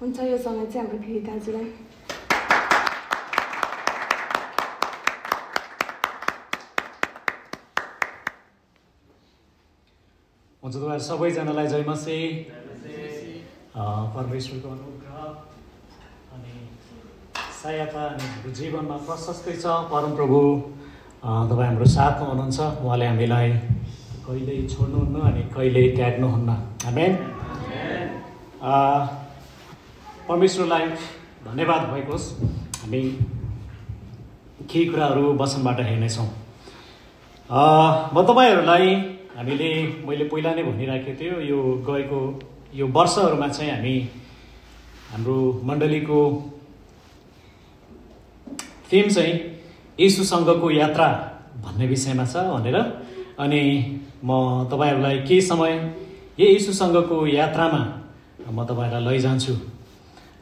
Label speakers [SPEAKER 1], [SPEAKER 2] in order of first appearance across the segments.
[SPEAKER 1] हुन्छ, यो समय चाहिँ हाम्रो भिडी दाजुलाई।
[SPEAKER 2] हुन्छ, तपाईँहरू सबैजनालाई जय मसीह। परमेश्वरको अनुग्रह अनि सहायता अनि हाम्रो जीवनमा प्रशस्तै छ। परमप्रभु तपाईँ हाम्रो साथमा हुनुहुन्छ। उहाँले हामीलाई कहिल्यै छोड्नुहुन्न अनि कहिल्यै त्याग्नुहुन्न। आमेन। परमेश्वरलाई धन्यवाद भएको होस्। हामी केही कुराहरू वचनबाट हेर्नेछौँ। म तपाईँहरूलाई मैले पहिला नै भनिराखेको थियो, यो गएको यो वर्षहरूमा चाहिँ हामी हाम्रो मण्डलीको थिम चाहिँ येशूसँगको यात्रा भन्ने विषयमा छ भनेर, अनि म तपाईँहरूलाई केही समय येशूसँगको यात्रामा म तपाईँहरूलाई लैजान्छु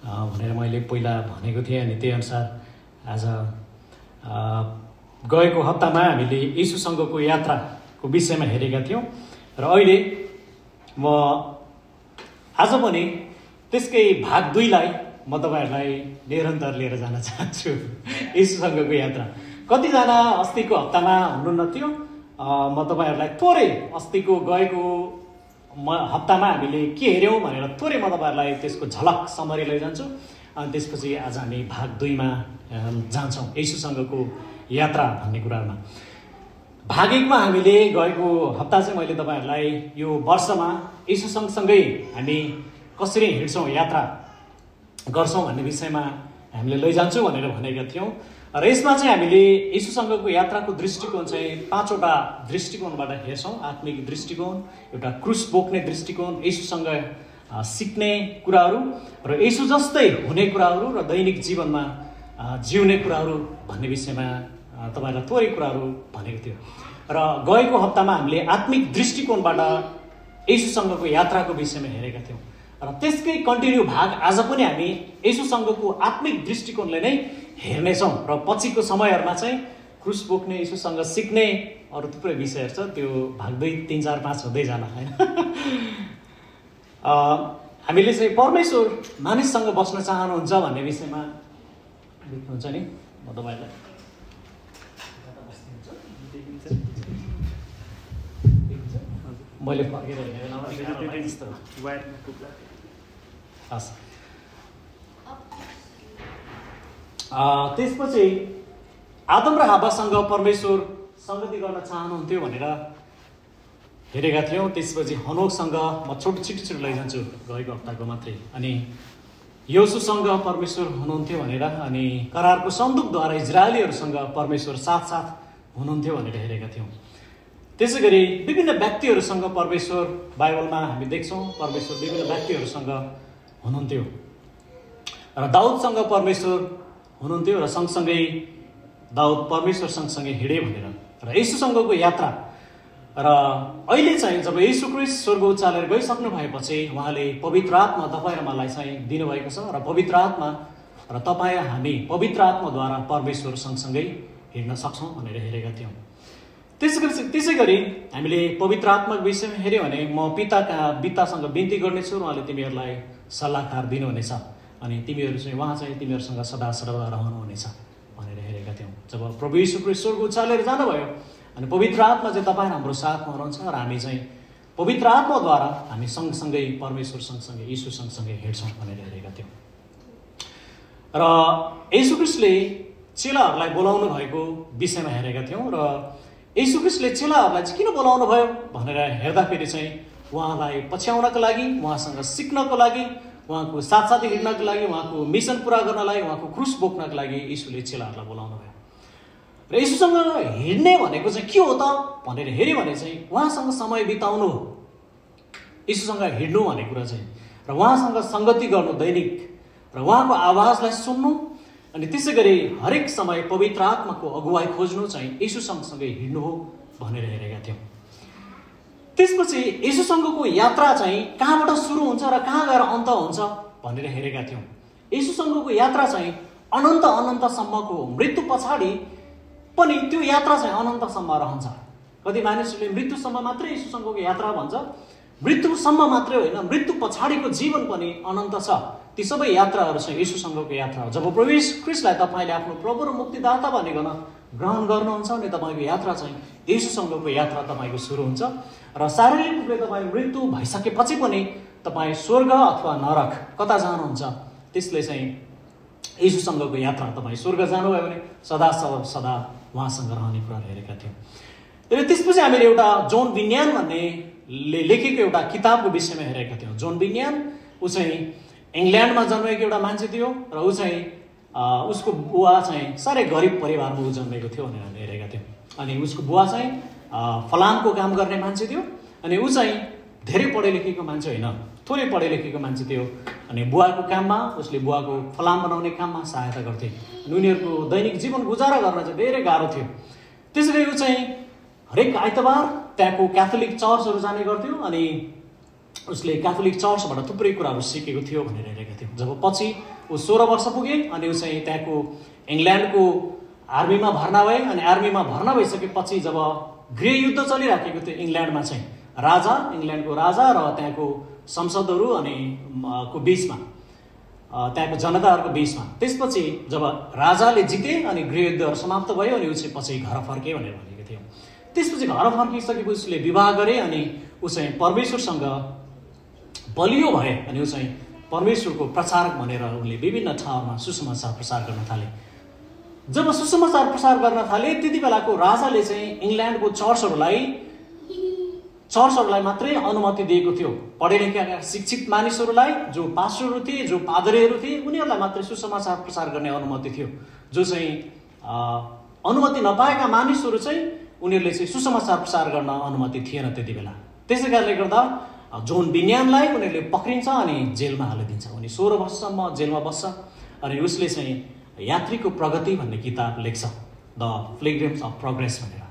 [SPEAKER 2] भनेर मैले पहिला भनेको थिएँ। अनि त्यही अनुसार आज गएको हप्तामा हामीले येशूसँगको यात्राको विषयमा हेरेका थियौँ र अहिले म आज पनि त्यसकै भाग 2 लाई म तपाईँहरूलाई निरन्तर लिएर जान चाहन्छु। येशूसँगको यात्रा। कतिजना अस्तिको हप्तामा हुनुहुन्न थियो। म तपाईँहरूलाई थोरै अस्तिको गएको हप्तामा हामीले के हेऱ्यौँ भनेर थोरै म तपाईँहरूलाई त्यसको झलक समरी लैजान्छु। अनि त्यसपछि आज हामी भाग 2 मा जान्छौँ, येशूसँगको यात्रा भन्ने कुरामा। भाग 1 मा हामीले गएको हप्ता चाहिँ मैले तपाईँहरूलाई यो वर्षमा येशू सँगसँगै हामी कसरी हिँड्छौँ, यात्रा गर्छौँ भन्ने विषयमा हामीले लैजान्छु भनेर भनेका थियौँ। र यसमा चाहिँ हामीले येशूसँगको यात्राको दृष्टिकोण चाहिँ 5 वटा दृष्टिकोणबाट हेर्छौँ। आत्मिक दृष्टिकोण, एउटा क्रुस बोक्ने दृष्टिकोण, येशूसँग सिक्ने कुराहरू र येशू जस्तै हुने कुराहरू र दैनिक जीवनमा जिउने कुराहरू भन्ने विषयमा तपाईँहरूलाई थोरै कुराहरू भनेको थियो। र गएको हप्तामा हामीले आत्मिक दृष्टिकोणबाट येशूसँगको यात्राको विषयमा हेरेका थियौँ। र त्यसकै कन्टिन्यू भाग आज पनि हामी येशूसँगको आत्मिक दृष्टिकोणले नै हेर्नेछौँ। र पछिको समयहरूमा चाहिँ क्रुस बोक्ने, येशूसँग सिक्ने अरू थुप्रै विषयहरू छ, त्यो भाग 2, 3, 4, 5 हुँदै जाला होइन। हामीले चाहिँ परमेश्वर मानिससँग बस्न चाहनुहुन्छ भन्ने विषयमा लेख्नुहुन्छ नि। म तपाईँहरूलाई मैले फर्केर हस्। त्यसपछि आदम र हावासँग परमेश्वर सङ्गति गर्न चाहनुहुन्थ्यो भनेर हेरेका थियौँ। त्यसपछि हनोकसँग म छिटो लैजान्छु, गएको हप्ताको मात्रै। अनि योसुसँग परमेश्वर हुनुहुन्थ्यो भनेर, अनि करारको सन्दुकद्वारा इजरायलीहरूसँग परमेश्वर साथ हुनुहुन्थ्यो भनेर हेरेका थियौँ। त्यसै गरी विभिन्न व्यक्तिहरूसँग परमेश्वर, बाइबलमा हामी देख्छौँ परमेश्वर विभिन्न व्यक्तिहरूसँग हुनुहुन्थ्यो। र दाउदसँग परमेश्वर हुनुहुन्थ्यो र सँगसँगै दाउद परमेश्वर सँगसँगै हिँडे भनेर। र येशूसँगको यात्रा, र अहिले चाहिँ जब येशू ख्रीष्ट स्वर्ग उचालेर गइसक्नु भएपछि उहाँले पवित्र आत्मा तपाईँ र मलाई चाहिँ दिनुभएको छ। र पवित्र आत्मा र तपाईँ हामी पवित्र आत्माद्वारा परमेश्वर सँगसँगै हिँड्न सक्छौँ भनेर हेरेका थियौँ। त्यसै गरी हामीले पवित्र आत्माको विषयमा हेऱ्यौँ भने म पितासँग बिन्ती गर्नेछु र उहाँले तिमीहरूलाई सल्लाहकार दिनुहुनेछ, अनि तिमीहरू चाहिँ उहाँ चाहिँ तिमीहरूसँग सदा सर्वदा रहनुहुनेछ भनेर हेरेका थियौँ। जब प्रभु यीशु ख्रीष्ट स्वर्ग उचालेर जानुभयो अनि पवित्र आत्मा चाहिँ तपाईँ हाम्रो साथमा हुनुहुन्छ र हामी चाहिँ पवित्र आत्माद्वारा हामी सँगसँगै परमेश्वर सँगसँगै यीशु सँगसँगै हिँड्छौँ भनेर हेरेका थियौँ। र येशू ख्रीष्टले चेलाहरूलाई बोलाउनु भएको विषयमा हेरेका थियौँ। र येशू ख्रीष्टले चेलाहरूलाई चाहिँ किन बोलाउनु भयो भनेर हेर्दाखेरि चाहिँ उहाँलाई पछ्याउनको लागि, उहाँसँग सिक्नको लागि, उहाँको साथसाथै हिँड्नको लागि, उहाँको मिसन पुरा गर्नलाई, उहाँको क्रुस बोक्नको लागि यीशुले चेलाहरूलाई बोलाउनु भयो। र यीशुसँग हिँड्ने भनेको चाहिँ के हो त भनेर हेऱ्यो भने चाहिँ उहाँसँग समय बिताउनु हो यीशुसँग हिँड्नु भन्ने कुरा चाहिँ, र उहाँसँग सङ्गति गर्नु दैनिक, र उहाँको आवाजलाई सुन्नु, अनि त्यसै गरी हरेक समय पवित्र आत्माको अगुवाई खोज्नु चाहिँ यीशु सँगसँगै हिँड्नु हो भनेर हेरेका थियौँ। त्यसपछि येशूसँगको यात्रा चाहिँ कहाँबाट सुरु हुन्छ र कहाँ गएर अन्त हुन्छ भनेर हेरेका थियौँ। येशूसँगको यात्रा चाहिँ अनन्तसम्मको, मृत्यु पछाडि पनि त्यो यात्रा चाहिँ अनन्तसम्म रहन्छ। कति मानिसहरूले मृत्युसम्म मात्रै येशूसँगको यात्रा भन्छ, मृत्युसम्म मात्रै होइन, मृत्यु पछाडिको जीवन पनि अनन्त छ। ती सबै यात्राहरू चाहिँ येशूसँगको यात्रा हो। जब प्रभु येशू ख्रीष्टलाई तपाईँले आफ्नो प्रभु र मुक्तिदाता भनिकन ग्रहण गर्नुहुन्छ भने तपाईँको यात्रा चाहिँ येशूसँगको यात्रा तपाईँको सुरु हुन्छ र शारीरिक रूपले तपाईँ मृत्यु भइसकेपछि पनि तपाईँ स्वर्ग अथवा नरक कता जानुहुन्छ, त्यसले चाहिँ येशूसँगको यात्रा। तपाईँ स्वर्ग जानुभयो भने सदा सदा उहाँसँग रहने कुराहरू हेरेका थियौँ। र त्यसपछि हामीले एउटा जोन बिन्यान भन्नेले लेखेको एउटा किताबको विषयमा हेरेका थियौँ। जोन बिन्यान ऊ चाहिँ इङ्ल्यान्डमा जन्मेको एउटा मान्छे थियो र ऊ चाहिँ उसको बुवा चाहिँ साह्रै गरिब परिवारमा ऊ जन्मेको थियो भनेर हामीले हेरेका थियौँ। अनि उसको बुवा चाहिँ फलामको काम गर्ने मान्छे थियो। अनि ऊ चाहिँ धेरै पढे लेखेको मान्छे होइन, थोरै पढे लेखेको मान्छे थियो। अनि बुवाको काममा उसले बुवाको फलाम बनाउने काममा सहायता गर्थे। अनि उनीहरूको दैनिक जीवन गुजारा गर्न चाहिँ धेरै गाह्रो थियो। त्यसै गरी ऊ चाहिँ हरेक आइतबार त्यहाँको क्याथोलिक चर्चहरू जाने गर्थ्यो। अनि उसले क्याथोलिक चर्चबाट थुप्रै कुराहरू सिकेको थियो भनेर हेरेका थियौँ। जब पछि ऊ 16 वर्ष पुगे अनि ऊ चाहिँ त्यहाँको इङ्ल्यान्डको आर्मीमा भर्ना भए। अनि आर्मीमा भर्ना भइसकेपछि जब गृहयुद्ध चलिराखेको थियो इङ्ल्यान्डमा चाहिँ इङ्ल्यान्डको राजा र त्यहाँको संसदहरू अनि को बिचमा, त्यहाँको जनताहरूको बिचमा, त्यसपछि जब राजाले जिते अनि गृहयुद्धहरू समाप्त भयो अनि ऊ चाहिँ पछि घर फर्के भनेर भनेको थियो। त्यसपछि घर फर्किसकेपछि उसले विवाह गरे अनि ऊ चाहिँ परमेश्वरसँग बलियो भए। अनि ऊ चाहिँ परमेश्वरको प्रचारक भनेर उनले विभिन्न ठाउँमा सुसमाचार प्रसार गर्न थाले। जब सुसमाचार प्रसार गर्न थाले त्यति बेलाको राजाले चाहिँ इङ्ल्यान्डको चर्चहरूलाई मात्रै अनुमति दिएको थियो। पढे लेखेका शिक्षित मानिसहरूलाई, जो पास्टरहरू थिए, जो पादरीहरू थिए, उनीहरूलाई मात्रै सुसमाचार प्रसार गर्ने अनुमति थियो। जो चाहिँ अनुमति नपाएका मानिसहरू चाहिँ उनीहरूले चाहिँ सुसमाचार प्रसार गर्न अनुमति थिएन त्यति बेला। त्यसै कारणले गर्दा जोन बिन्यानलाई उनीहरूले पक्रिन्छ अनि जेलमा हालिदिन्छ। उनी 16 वर्षसम्म जेलमा बस्छ। अनि उसले चाहिँ यात्रीको प्रगति भन्ने किताब लेख्छ, द पिलग्रिम्स अफ प्रोग्रेस भनेर।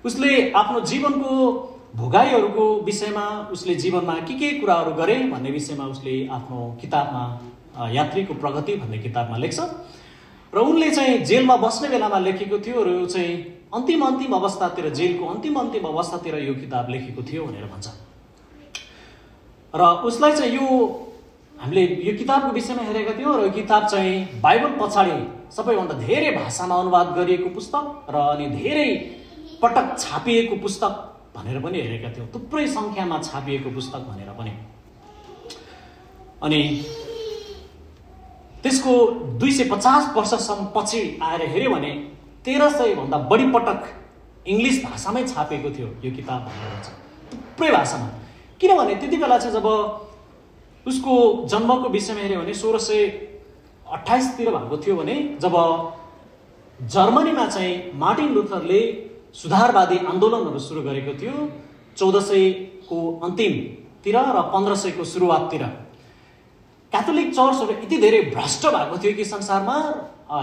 [SPEAKER 2] उसले आफ्नो जीवनको भोगाईहरूको विषयमा, उसले जीवनमा के कुराहरू गरे भन्ने विषयमा उसले आफ्नो किताबमा यात्रीको प्रगति भन्ने किताबमा लेख्छ। र उनले चाहिँ जेलमा बस्ने बेलामा लेखेको थियो र यो चाहिँ अन्तिम अवस्थातिर, जेलको अन्तिम अवस्थातिर यो किताब लेखेको थियो भनेर भन्छ। र उसलाई चाहिँ हामीले यो किताबको विषयमा हेरेका थियौँ। र यो किताब चाहिँ बाइबल पछाडि सबैभन्दा धेरै भाषामा अनुवाद गरिएको पुस्तक र अनि धेरै पटक छापिएको पुस्तक भनेर पनि हेरेका थियौँ। थुप्रै सङ्ख्यामा छापिएको पुस्तक भनेर पनि। अनि त्यसको 250 वर्षसम्म पछि आएर हेऱ्यो भने 1300 भन्दा बढी पटक इङ्ग्लिस भाषामै छापेको थियो यो किताब भनेर भन्छ, थुप्रै भाषामा। किनभने त्यति बेला चाहिँ जब उसको जन्मको विषयमा हेऱ्यो भने 1628 तिर भएको थियो भने जब जर्मनीमा चाहिँ मार्टिन लुथरले सुधारवादी आन्दोलनहरू सुरु गरेको थियो 1400 को अन्तिमतिर र 1500 को सुरुवाततिर। क्याथोलिक चर्चहरू यति धेरै भ्रष्ट भएको थियो कि संसारमा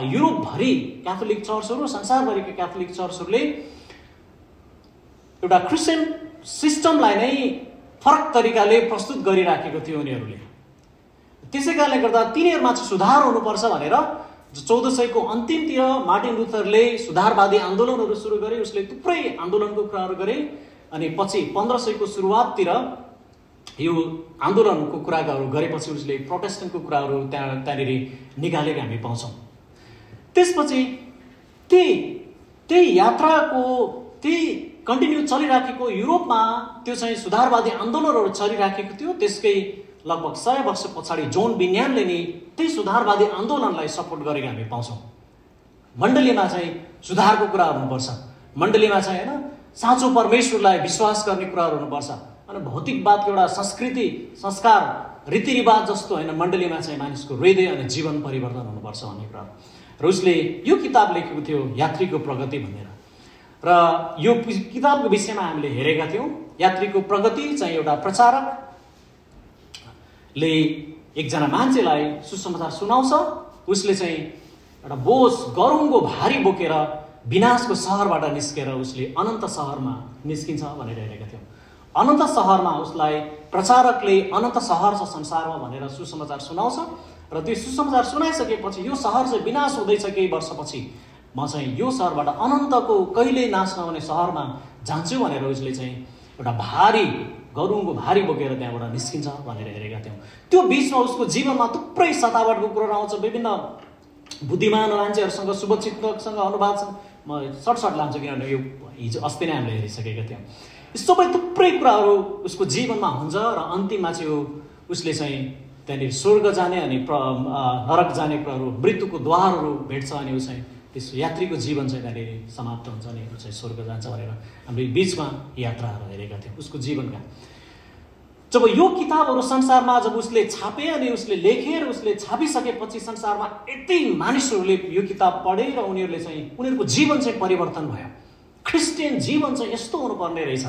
[SPEAKER 2] युरोपभरि क्याथोलिक चर्चहरू, संसारभरिका क्याथोलिक चर्चहरूले एउटा क्रिस्चियन सिस्टमलाई नै फरक तरिकाले प्रस्तुत गरिराखेको थियो उनीहरूले। त्यसै कारणले गर्दा तिनीहरूमा चाहिँ सुधार हुनुपर्छ भनेर 1400 को अन्तिमतिर मार्टिन लुथरले सुधारवादी आन्दोलनहरू सुरु गरे। उसले थुप्रै आन्दोलनको कुराहरू गरे। अनि पछि 1500 को सुरुवाततिर यो आन्दोलनको कुराहरू गरेपछि उसले प्रोटेस्टेन्टको कुराहरू त्यहाँनिर निकालेको हामी पाउँछौँ। त्यसपछि त्यही यात्राको त्यही कन्टिन्यू चलिराखेको युरोपमा त्यो चाहिँ सुधारवादी आन्दोलनहरू चलिराखेको थियो। त्यसकै लगभग 100 वर्ष पछाडि जोन बिन्यानले नै त्यही सुधारवादी आन्दोलनलाई सपोर्ट गरेको हामी पाउँछौँ। मण्डलीमा चाहिँ सुधारको कुरा हुनुपर्छ, मण्डलीमा चाहिँ होइन साँचो परमेश्वरलाई विश्वास गर्ने कुराहरू हुनुपर्छ। अनि भौतिकवादको एउटा संस्कृति, संस्कार, रीतिरिवाज जस्तो होइन, मण्डलीमा चाहिँ मानिसको हृदय अनि जीवन परिवर्तन हुनुपर्छ भन्ने कुरा। र उसले यो किताब लेखेको थियो यात्रीको प्रगति भनेर। र यो किताबको विषयमा हामीले हेरेका थियौँ। यात्रीको प्रगति चाहिँ एउटा प्रचारकले एकजना मान्छेलाई सुसमाचार सुनाउँछ। उसले चाहिँ एउटा बोझ गरुङ्गो भारी बोकेर विनाशको सहरबाट निस्केर उसले अनन्त सहरमा निस्किन्छ भनेर हेरेका थियौँ। अनन्त सहरमा उसलाई प्रचारकले अनन्त सहर छ संसारमा भनेर सुसमाचार सुनाउँछ। र त्यो सुसमाचार सुनाइसकेपछि यो सहर चाहिँ विनाश हुँदैछ केही वर्षपछि, म चाहिँ यो सहरबाट अनन्तको कहिले नाश नहुने सहरमा जान्छु भनेर उसले चाहिँ एउटा भारी गरुङको भारी बोकेर त्यहाँबाट निस्किन्छ भनेर हेरेका थियौँ। त्यो बिचमा उसको जीवनमा थुप्रै सतावटको कुरोहरू आउँछ। विभिन्न बुद्धिमान मान्छेहरूसँग शुभचिन्तकसँग अनुवादसँग म सर्ट लान्छु किनभने यो हिजो अस्ति नै हामीले हेरिसकेका थियौँ। यो सबै थुप्रै कुराहरू उसको जीवनमा हुन्छ र अन्तिममा चाहिँ उसले चाहिँ त्यहाँनिर स्वर्ग जाने अनि नरक जाने कुराहरू, मृत्युको द्वारहरू भेट्छ अनि ऊ चाहिँ त्यस यात्रीको जीवन चाहिँ त्यहाँनिर समाप्त हुन्छ अनि ऊ चाहिँ स्वर्ग जान्छ भनेर हामीले बिचमा यात्राहरू हेरेका थियौँ उसको जीवनका। जब यो किताबहरू संसारमा जब उसले छापे अनि उसले लेखेर उसले छापिसकेपछि संसारमा यति मानिसहरूले यो किताब पढे र उनीहरूले चाहिँ उनीहरूको जीवन चाहिँ परिवर्तन भयो। क्रिस्चियन जीवन चाहिँ यस्तो हुनुपर्ने रहेछ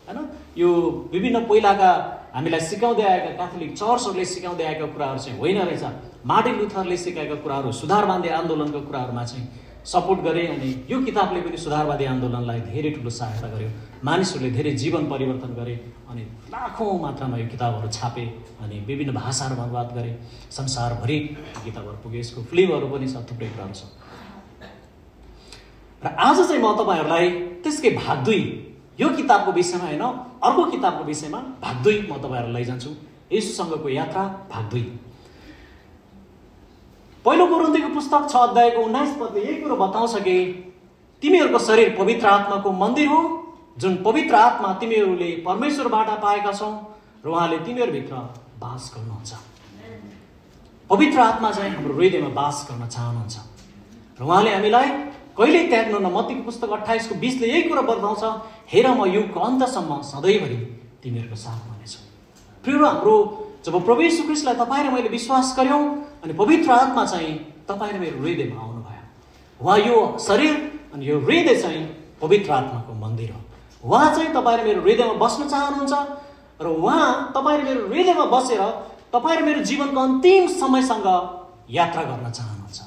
[SPEAKER 2] हैन। यो विभिन्न पहिलाका हामीलाई सिकाउँदै आएका क्याथोलिक चर्चहरूले सिकाउँदै आएका कुराहरू चाहिँ होइन रहेछ। मार्टिन लुथरले सिकाएका कुराहरू, सुधारवादी आन्दोलनको कुराहरूमा चाहिँ सपोर्ट गरे अनि यो किताबले पनि सुधारवादी आन्दोलनलाई धेरै ठुलो सहायता गर्यो। मानिसहरूले धेरै जीवन परिवर्तन गरे अनि लाखौँ मात्रामा यो किताबहरू छापे अनि विभिन्न भाषाहरूमा अनुवाद गरे। संसारभरि किताबहरू पुगे। यसको फिल्महरू पनि छ, थुप्रै कुराहरू छ। र आज चाहिँ म तपाईँहरूलाई त्यसकै भाग 2 यो किताबको विषयमा होइन अर्को किताबको विषयमा भाग 2 म तपाईँहरूलाई लैजान्छु। येशूसँगको यात्रा भाग 2। पहिलो कोरिन्थीको पुस्तक 6 अध्यायको 19 पदले यही कुरो बताउँछ कि तिमीहरूको शरीर पवित्र आत्माको मन्दिर हो, जुन पवित्र आत्मा तिमीहरूले परमेश्वरबाट पाएका छौ र उहाँले तिमीहरूभित्र बास गर्नुहुन्छ। पवित्र आत्मा चाहिँ हाम्रो हृदयमा बास गर्न चाहनुहुन्छ र उहाँले हामीलाई कहिल्यै त्याग्नु न। मत्तीको पुस्तक 28 को 20 ले यही कुरा बताउँछ, हेर म युगको अन्तसम्म सधैँभरि तिमीहरूको साथमा हुनेछु। प्रिय हाम्रो जब प्रभु येशू ख्रीष्टलाई तपाईँ र मैले विश्वास गर्यौं अनि पवित्र आत्मा चाहिँ तपाईँ र मेरो हृदयमा आउनुभयो। उहाँ यो शरीर अनि यो हृदय चाहिँ पवित्र आत्माको मन्दिर हो। उहाँ चाहिँ तपाईँ र मेरो हृदयमा बस्न चाहनुहुन्छ र उहाँ तपाईँ र मेरो हृदयमा बसेर तपाईँ र मेरो जीवनको अन्तिम समयसँग यात्रा गर्न चाहनुहुन्छ।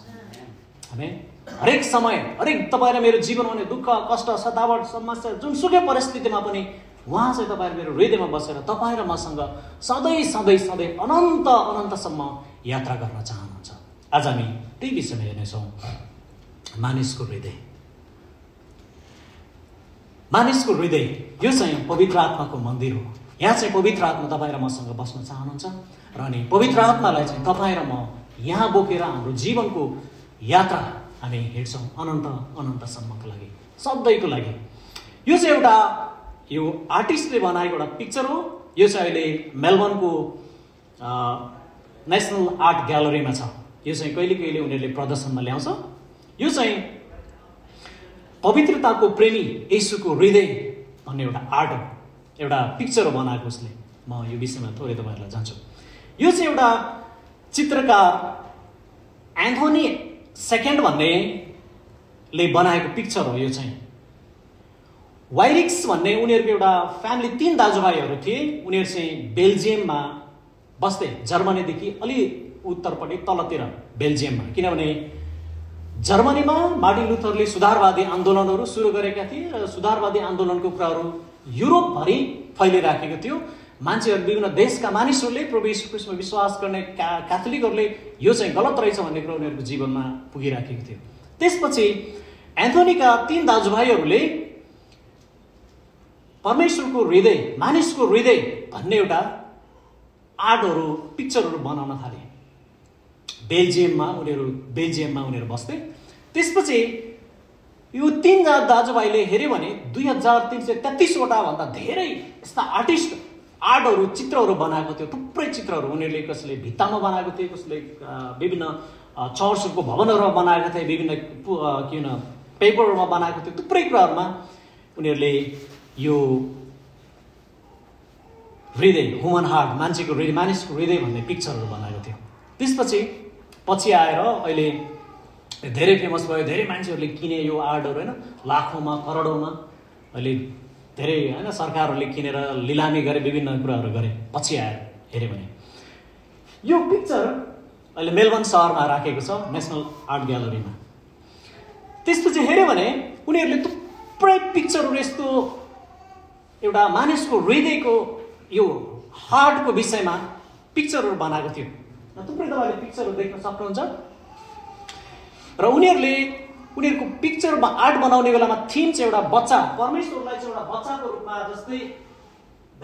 [SPEAKER 2] आमेन। हरेक समय, हरेक तपाईँ र मेरो जीवनमा हुने दुःख, कष्ट, सतावट, समस्या, जुनसुकै परिस्थितिमा पनि उहाँ चाहिँ तपाईँ र मेरो हृदयमा बसेर तपाईँ र मसँग सधैँ सधैँ सधैँ अनन्त अनन्तसम्म यात्रा गर्न चाहनुहुन्छ। आज हामी त्यही विषयमा हेर्नेछौँ। मानिसको हृदय। मानिसको हृदय यो चाहिँ पवित्र आत्माको मन्दिर हो। यहाँ चाहिँ पवित्र आत्मा तपाईँ र मसँग बस्न चाहनुहुन्छ र अनि पवित्र आत्मालाई चाहिँ तपाईँ र म यहाँ बोकेर हाम्रो जीवनको यात्रा हामी हिँड्छौँ अनन्त अनन्तसम्मको लागि, सधैँको लागि। यो चाहिँ एउटा यो आर्टिस्टले बनाएको एउटा पिक्चर हो। यो चाहिँ अहिले मेलबर्नको नेसनल आर्ट ग्यालरीमा छ। यो चाहिँ कहिले कहिले उनीहरूले प्रदर्शनमा ल्याउँछ। यो चाहिँ पवित्रताको प्रेमी येशूको हृदय भन्ने एउटा आर्ट हो, एउटा पिक्चर हो बनाएको उसले। म यो विषयमा थोरै तपाईँहरूलाई जान्छु। यो चाहिँ एउटा चित्रकार एन्थोनी सेकेन्ड भन्नेले बनाएको पिक्चर हो। यो चाहिँ वाइरिक्स भन्ने उनीहरूको एउटा फ्यामिली 3 दाजुभाइहरू थिए। उनीहरू चाहिँ बेल्जियममा बस्थे, जर्मनीदेखि अलि उत्तरपट्टि तलतिर बेल्जियममा। किनभने जर्मनीमा मार्टिन लुथरले सुधारवादी आन्दोलनहरू सुरु गरेका थिए र सुधारवादी आन्दोलनको कुराहरू युरोपभरि फैलिराखेको थियो। मान्छेहरू, विभिन्न देशका मानिसहरूले, प्रभु येशू ख्रीष्टमा विश्वास गर्ने क्याथोलिकहरूले यो चाहिँ गलत रहेछ भन्ने कुरा उनीहरूको जीवनमा पुगिराखेको थियो। त्यसपछि एन्थोनीका 3 दाजुभाइहरूले परमेश्वरको हृदय, मानिसको हृदय भन्ने एउटा आर्टहरू, पिक्चरहरू बनाउन थाले। बेल्जियममा उनीहरू बस्थे। त्यसपछि यो 3 दाजुभाइले हेऱ्यो भने 2333 वटा भन्दा धेरै यस्ता आर्टहरू, चित्रहरू बनाएको थियो। थुप्रै चित्रहरू उनीहरूले कसैले भित्तामा बनाएको थिए, कसैले विभिन्न चर्चहरूको भवनहरूमा बनाएको थिए, विभिन्न पेपरहरूमा बनाएको थियो। थुप्रै कुराहरूमा उनीहरूले यो हृदय, ह्युमन हार्ट, मानिसको हृदय भन्ने पिक्चरहरू बनाएको थियो। त्यसपछि आएर अहिले धेरै फेमस भयो, धेरै मान्छेहरूले किने यो आर्टहरू होइन, लाखौँमा करोडौँमा अहिले धेरै होइन सरकारहरूले किनेर लिलामी गरे, विभिन्न कुराहरू गरे। पछि आएर हेऱ्यो भने यो पिक्चर अहिले मेलबर्न सहरमा राखेको छ नेसनल आर्ट ग्यालरीमा। त्यसपछि हेऱ्यो भने उनीहरूले थुप्रै पिक्चरहरू यस्तो एउटा मानिसको हृदयको यो हार्टको विषयमा पिक्चरहरू बनाएको थियो। थुप्रै तपाईँले पिक्चरहरू देख्न सक्नुहुन्छ। र उनीहरूको पिक्चरमा, आर्ट बनाउने बेलामा थिम चाहिँ एउटा बच्चा, परमेश्वरलाई चाहिँ एउटा बच्चाको रूपमा, जस्तै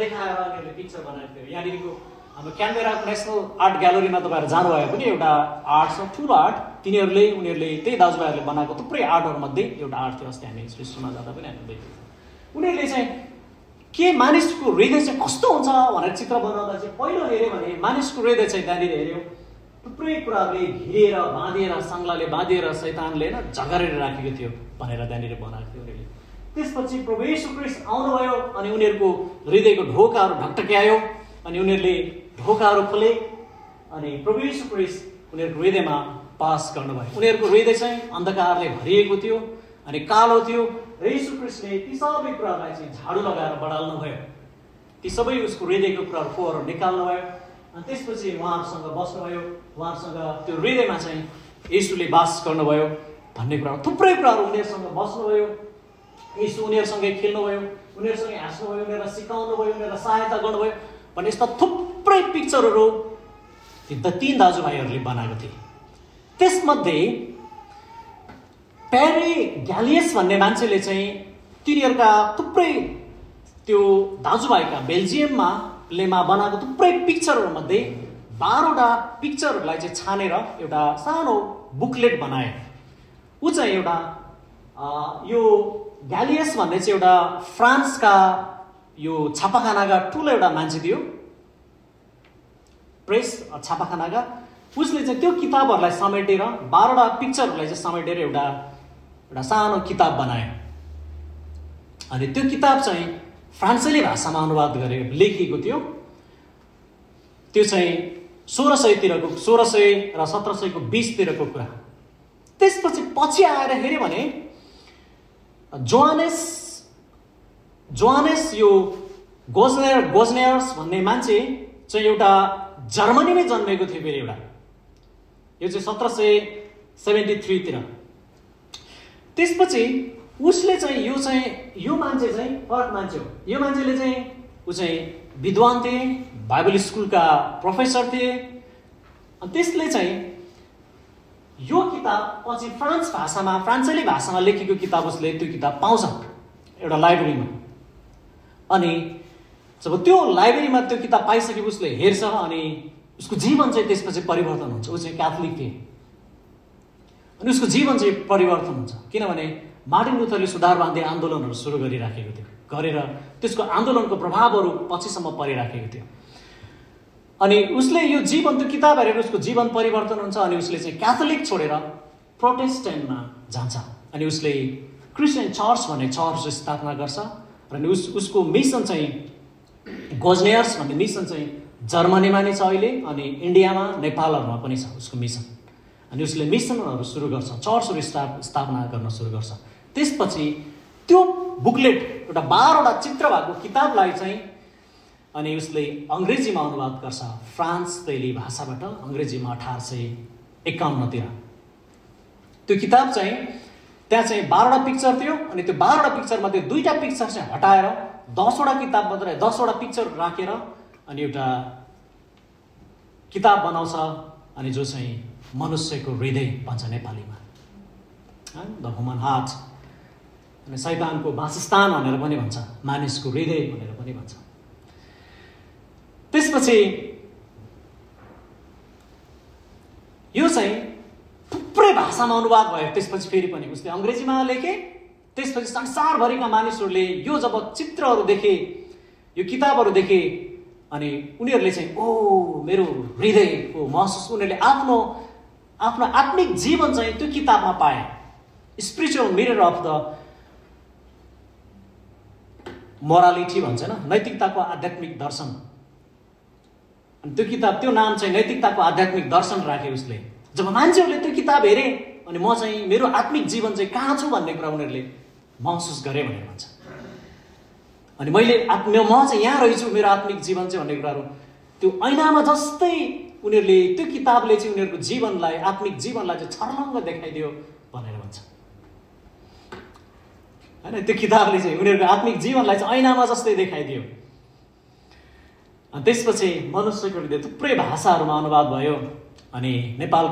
[SPEAKER 2] देखाएर उनीहरूले पिक्चर बनाएको थियो। यहाँनिरको हाम्रो क्यानबेराको नेसनल आर्ट ग्यालरीमा तपाईँहरू जानुभयो पनि एउटा आर्ट छ, ठुलो आर्ट। उनीहरूले त्यही दाजुभाइहरूले बनाएको थुप्रै आर्टहरूमध्ये एउटा आर्ट थियो। अस्ति हामी सृष्टिमा जाँदा पनि हामीले देखेको थियौँ। उनीहरूले चाहिँ के मानिसको हृदय चाहिँ कस्तो हुन्छ भनेर चित्र बनाउँदा चाहिँ पहिलो हेऱ्यो भने मानिसको हृदय चाहिँ त्यहाँनिर हेऱ्यो थुप्रै कुराहरूले घिरेर बाँधिएर सङ्गलाले बाँधिएर शैतानले झगरेर राखेको थियो भनेर त्यहाँनिर बनाएको थियो उनीहरूले। त्यसपछि प्रभु येशू ख्रीष्ट आउनुभयो अनि उनीहरूको हृदयको ढोकाहरू ढकढक्यायो अनि उनीहरूले ढोकाहरू खोले अनि प्रभु येशू ख्रीष्ट उनीहरूको हृदयमा पास गर्नुभयो। उनीहरूको हृदय चाहिँ अन्धकारले भरिएको थियो अनि कालो थियो र येशू ख्रीष्टले ती सबै कुराहरूलाई चाहिँ झाडु लगाएर बढाल्नुभयो। ती सबै उसको हृदयको कुराहरू फोहोरहरू निकाल्नुभयो अनि त्यसपछि उहाँहरूसँग बस्नुभयो। उहाँहरूसँग त्यो हृदयमा चाहिँ येशूले बास गर्नुभयो भन्ने कुराहरू थुप्रै कुराहरू उनीहरूसँग बस्नुभयो। येशू उनीहरूसँगै खेल्नुभयो, उनीहरूसँगै हाँस्नुभयो, उनीहरूलाई सिकाउनुभयो, उनीहरूलाई सहायता गर्नुभयो भन्ने यस्ता थुप्रै पिक्चरहरू ती 3 दाजुभाइहरूले बनाएको थिए। त्यसमध्ये पेरेग्यालियस भन्ने मान्छेले चाहिँ तिनीहरूका थुप्रै त्यो दाजुभाइका बेल्जियममा बनाएको थुप्रै पिक्चरहरूमध्ये 12वटा पिक्चरहरूलाई चाहिँ छानेर एउटा सानो बुकलेट बनाए। ऊ चाहिँ एउटा यो ग्यालियस भन्ने चाहिँ एउटा फ्रान्सका यो छापाखानाका ठुलो एउटा मान्छे थियो, प्रेस छापाखानाका। उसले चाहिँ त्यो किताबहरूलाई समेटेर 12वटा पिक्चरहरूलाई चाहिँ समेटेर एउटा सानो किताब बनायो अनि त्यो किताब चाहिँ फ्रान्सेली भाषामा अनुवाद गरेर लेखिएको थियो। त्यो चाहिँ 1600 र 1700 को 20 तिरको कुरा। त्यसपछि पछि आएर हेऱ्यो भने जोहानेस यो गोजनेयर्स भन्ने मान्छे चाहिँ एउटा जर्मनीमै जन्मेको थियो। फेरि एउटा यो चाहिँ 1773 तिर। त्यसपछि उसले चाहिँ यो मान्छे चाहिँ फरक मान्छे हो। यो मान्छेले चाहिँ ऊ चाहिँ विद्वान थिए, बाइबल स्कुलका प्रोफेसर थिए। अनि त्यसले चाहिँ यो किताब पछि फ्रान्सेली भाषामा लेखेको किताब उसले त्यो किताब पाउँछ एउटा लाइब्रेरीमा। अनि जब त्यो लाइब्रेरीमा त्यो किताब पाइसकेपछि उसले हेर्छ अनि उसको जीवन चाहिँ त्यसपछि परिवर्तन हुन्छ। ऊ चाहिँ क्याथोलिक थिए अनि उसको जीवन चाहिँ परिवर्तन हुन्छ किनभने मार्टिन लुथरले सुधारवादी आन्दोलनहरू सुरु गरिराखेको थियो, गरेर त्यसको आन्दोलनको प्रभावहरू पछिसम्म परिराखेको थियो। अनि उसले यो जीवन त्यो किताब हेरेर उसको जीवन परिवर्तन हुन्छ अनि उसले चाहिँ क्याथोलिक छोडेर प्रोटेस्टेन्टमा जान्छ अनि उसले क्रिस्चियन चर्च भन्ने चर्च स्थापना गर्छ र उसको मिसन चाहिँ गोजनेयर्स भन्ने मिसन चाहिँ जर्मनीमा नै छ अहिले अनि इन्डियामा नेपालहरूमा पनि छ उसको मिसन। अनि उसले मिसनहरू सुरु गर्छ, चर्चहरू स्थापना गर्न सुरु गर्छ। त्यसपछि त्यो बुकलेट एउटा 12वटा चित्र भएको किताबलाई चाहिँ अनि उसले अङ्ग्रेजीमा अनुवाद गर्छ फ्रान्सेली भाषाबाट अङ्ग्रेजीमा 1851 तिर। त्यो किताब चाहिँ त्यहाँ चाहिँ 12वटा पिक्चर थियो अनि त्यो 12वटा पिक्चरमध्ये 2टा पिक्चर चाहिँ हटाएर 10वटा किताब मात्रै 10वटा पिक्चर राखेर अनि एउटा किताब बनाउँछ अनि जो चाहिँ मनुष्यको हृदय भन्छ नेपालीमा, द ह्युमन हार्ट। अनि शैतानको वासस्थान भनेर पनि भन्छ, मानिसको हृदय भनेर पनि भन्छ। त्यसपछि यो चाहिँ थुप्रै भाषामा अनुवाद भयो। त्यसपछि फेरि पनि उसले अङ्ग्रेजीमा लेखे। त्यसपछि संसारभरिका मानिसहरूले यो जब चित्रहरू देखे, यो किताबहरू देखे अनि उनीहरूले चाहिँ ओ मेरो हृदयको महसुस उनीहरूले आफ्नो आत्मिक जीवन चाहिँ त्यो किताबमा पाए। Spiritual mirror of the morality भन्छ न, नैतिकताको आध्यात्मिक दर्शन। अनि त्यो किताब त्यो नाम चाहिँ नैतिकताको आध्यात्मिक दर्शन राखे उसले। जब मान्छेहरूले त्यो किताब हेरे अनि म चाहिँ मेरो आत्मिक जीवन चाहिँ कहाँ छु भन्ने कुरा उनीहरूले महसुस गरे भनेर भन्छ। अनि म चाहिँ यहाँ रहेछु, मेरो आत्मिक जीवन चाहिँ भन्ने कुराहरू त्यो ऐनामा जस्तै उनीहरूले त्यो किताबले चाहिँ उनीहरूको जीवनलाई आत्मिक जीवनलाई चाहिँ छर्लङ्ग देखाइदियो भनेर भन्छ हैन। त्यो किताबले चाहिँ उनीहरूको आत्मिक जीवनलाई चाहिँ ऐनामा जस्तै देखाइदियो। अनि त्यसपछि मनुष्यको हृदय थुप्रै भाषाहरूमा अनुवाद भयो अनि नेपाल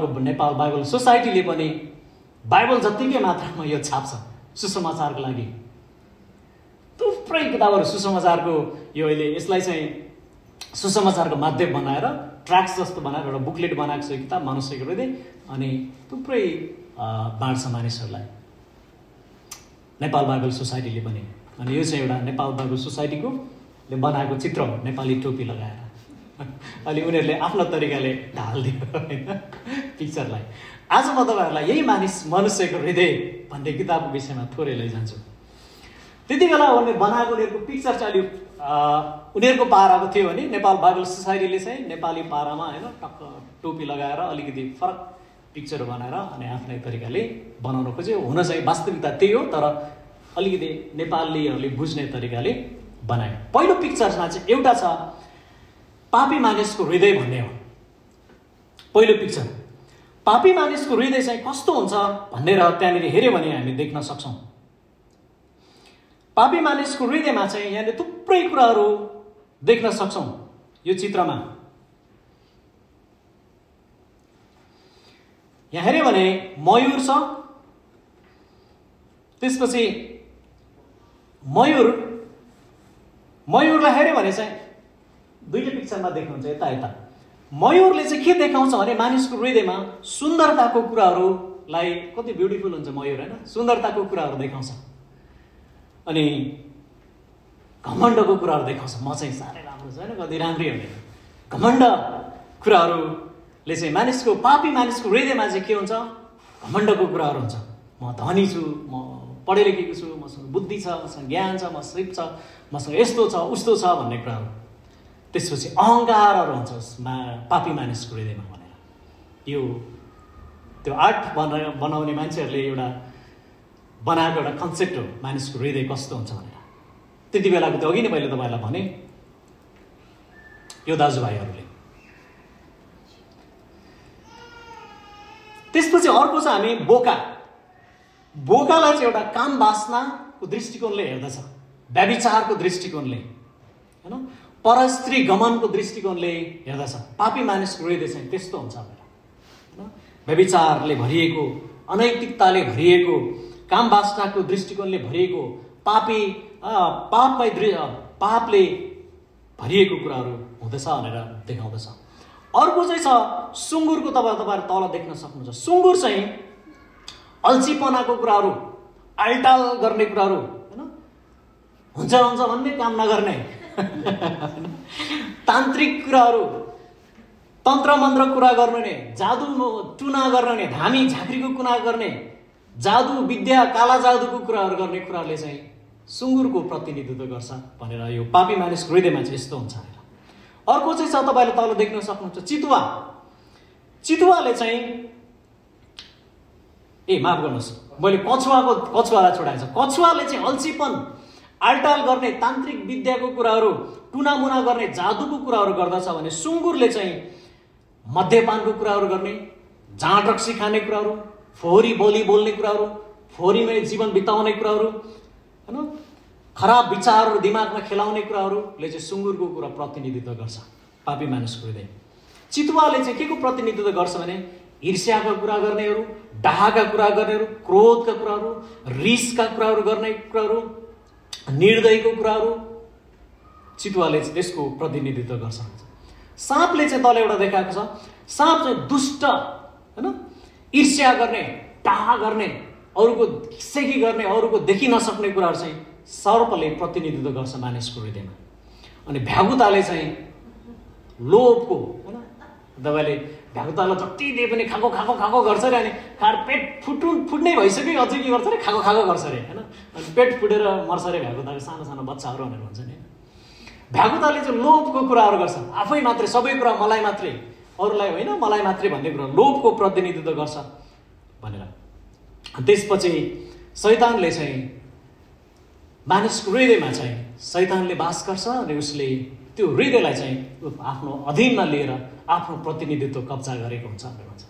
[SPEAKER 2] बाइबल सोसाइटीले पनि बाइबल जत्तिकै मात्रामा यो छाप्छ सुसमाचारको लागि। थुप्रै किताबहरू सुसमाचारको यो अहिले यसलाई चाहिँ सुसमाचारको माध्यम बनाएर ट्र्याक्स जस्तो बनाएर एउटा बुकलेट बनाएको छ यो किताब मनुष्यको हृदय। अनि थुप्रै बाँड्छ मानिसहरूलाई नेपाल बाइबल सोसाइटीले पनि। अनि यो चाहिँ एउटा नेपाल बाइबल सोसाइटीको बनाएको चित्र नेपाली टोपी लगाएर अलि उनीहरूले आफ्नो तरिकाले ढालिदियो होइन पिक्चरलाई। आज म तपाईँहरूलाई यही मनुष्यको हृदय भन्ने किताबको विषयमा थोरै लैजान्छु। त्यति बेला उनीहरूले बनाएको उनीहरूको पिक्चर चाहिँ अलि उनीहरूको पाराको थियो भने नेपाल बाइबल सोसाइटीले चाहिँ नेपाली पारामा होइन टक्क टोपी लगाएर अलिकति फरक पिक्चर बनाएर अनि आफ्नै तरिकाले बनाउन खोज्यो। हुन चाहिँ वास्तविकता त्यही हो, तर अलिकति नेपालीहरूले बुझ्ने तरिकाले बनायो। पहिलो पिक्चरमा चाहिँ एउटा छ पापी मानिसको हृदय भन्ने हो पहिलो पिक्चर। पापी मानिसको हृदय चाहिँ कस्तो हुन्छ भनेर त्यहाँनिर हेऱ्यो भने हामी देख्न सक्छौँ। पापी मानिसको हृदयमा चाहिँ यहाँले थुप्रै कुराहरू देख्न सक्छौँ यो चित्रमा। यहाँ हेऱ्यो भने मयूर छ, त्यसपछि मयूरलाई हेऱ्यो भने चाहिँ दुईटा पिक्चरमा देख्नुहुन्छ यता यता। मयूरले चाहिँ के देखाउँछ भने मानिसको हृदयमा सुन्दरताको कुराहरूलाई, कति ब्युटिफुल हुन्छ मयूर होइन, सुन्दरताको कुराहरू देखाउँछ। अनि घमण्डको कुराहरू देखाउँछ, म चाहिँ साह्रै राम्रो छु होइन, कति राम्रै हुने घमण्ड कुराहरूले चाहिँ मानिसको पापी मानिसको हृदयमा चाहिँ के हुन्छ, घमण्डको कुराहरू हुन्छ। म धनी छु, म पढे लेखेको छु, मसँग बुद्धि छ, मसँग ज्ञान छ, म सिप छ, मसँग यस्तो छ उस्तो छ भन्ने कुराहरू। त्यसपछि अहङ्कारहरू हुन्छ पापी मानिसको हृदयमा भनेर यो त्यो आर्ट बनाउने मान्छेहरूले एउटा बनाएको एउटा कन्सेप्ट हो मानिसको हृदय कस्तो हुन्छ भनेर। त्यति बेलाको त्यो अघि नै मैले तपाईँलाई भने यो दाजुभाइहरूले। त्यसपछि अर्को चाहिँ हामी बोकालाई चाहिँ एउटा काम वासनाको दृष्टिकोणले हेर्दछ, व्यभिचारको दृष्टिकोणले होइन, परस्त्री गमनको दृष्टिकोणले हेर्दछ। पापी मानिसको हृदय चाहिँ त्यस्तो हुन्छ भनेर होइन, व्यभिचारले भरिएको, अनैतिकताले भरिएको, काम वासनाको दृष्टिकोणले भरिएको, पापले भरिएको कुराहरू हुँदछ भनेर देखाउँदछ। अर्को चाहिँ छ सुँगुरको, तपाईँहरू तल देख्न सक्नुहुन्छ। सुँगुर चाहिँ अल्छीपनाको कुराहरू, आलटाल गर्ने कुराहरू होइन, हुन्छ भन्ने काम नगर्ने तान्त्रिक कुराहरू, तन्त्र मन्त्र कुरा गर्ने, जादु टुना गर्ने, धामी झाँक्रीको कुरा गर्ने, जादु विद्या काला जादुको कुराहरू गर्ने कुराहरूले चाहिँ सुँगुरको प्रतिनिधित्व गर्छ भनेर यो पापी मानिसको हृदयमा चाहिँ यस्तो हुन्छ भनेर। अर्को चाहिँ छ तपाईँले तल देख्न सक्नुहुन्छ चितुवाले चाहिँ माफ गर्नुहोस् मैले कछुवालाई छोडाएको छ। कछुवाले चाहिँ अल्छीपन, आलटाल गर्ने, तान्त्रिक विद्याको कुराहरू, टुनामुना गर्ने, जादुको कुराहरू गर्दछ भने सुँगुरले चाहिँ मद्यपानको कुराहरू गर्ने, जाँड रक्सी खाने कुराहरू, फोहोरी बोली बोल्ने कुराहरू, फोहोरीमै जीवन बिताउने कुराहरू होइन, खराब विचारहरू दिमागमा खेलाउने कुराहरूले चाहिँ सुँगुरको कुरा प्रतिनिधित्व गर्छ पापी मानिसको हृदय। चितुवाले चाहिँ के को प्रतिनिधित्व गर्छ भने ईर्ष्याका कुरा गर्नेहरू, डाहाका कुरा गर्नेहरू, क्रोधका कुराहरू, रिसका कुराहरू गर्ने कुराहरू, निर्दयको कुराहरू, चितुवाले चाहिँ त्यसको प्रतिनिधित्व गर्छ। साँपले चाहिँ तल एउटा देखाएको छ, साँप चाहिँ दुष्ट होइन, ईर्ष्या गर्ने, डाहा गर्ने, अरूको सेकी गर्ने, अरूको देखि नसक्ने कुराहरू चाहिँ सर्पले प्रतिनिधित्व गर्छ मानिसको हृदयमा। अनि भ्यागुताले चाहिँ लोभको होइन, तपाईँले भ्यागुतालाई जति दिए पनि खाएको गर्छ अरे, अनि खाएर पेट फुट्नै भइसक्यो अझै के गर्छ अरे, खाएको गर्छ अरे होइन, अनि पेट फुटेर मर्छ अरे भ्यागुताको सानो बच्चाहरू भनेर भन्छ नि। भ्यागुताले चाहिँ लोभको कुराहरू गर्छ, आफै मात्रै सबै कुरा मलाई मात्रै, अरूलाई होइन मलाई मात्रै भन्ने कुरा, लोभको प्रतिनिधित्व गर्छ भनेर। त्यसपछि शैतानले चाहिँ मानिसको हृदयमा चाहिँ शैतानले बास गर्छ अनि उसले त्यो हृदयलाई चाहिँ आफ्नो अधीनमा लिएर आफ्नो प्रतिनिधित्व कब्जा गरेको हुन्छ भनेर भन्छ।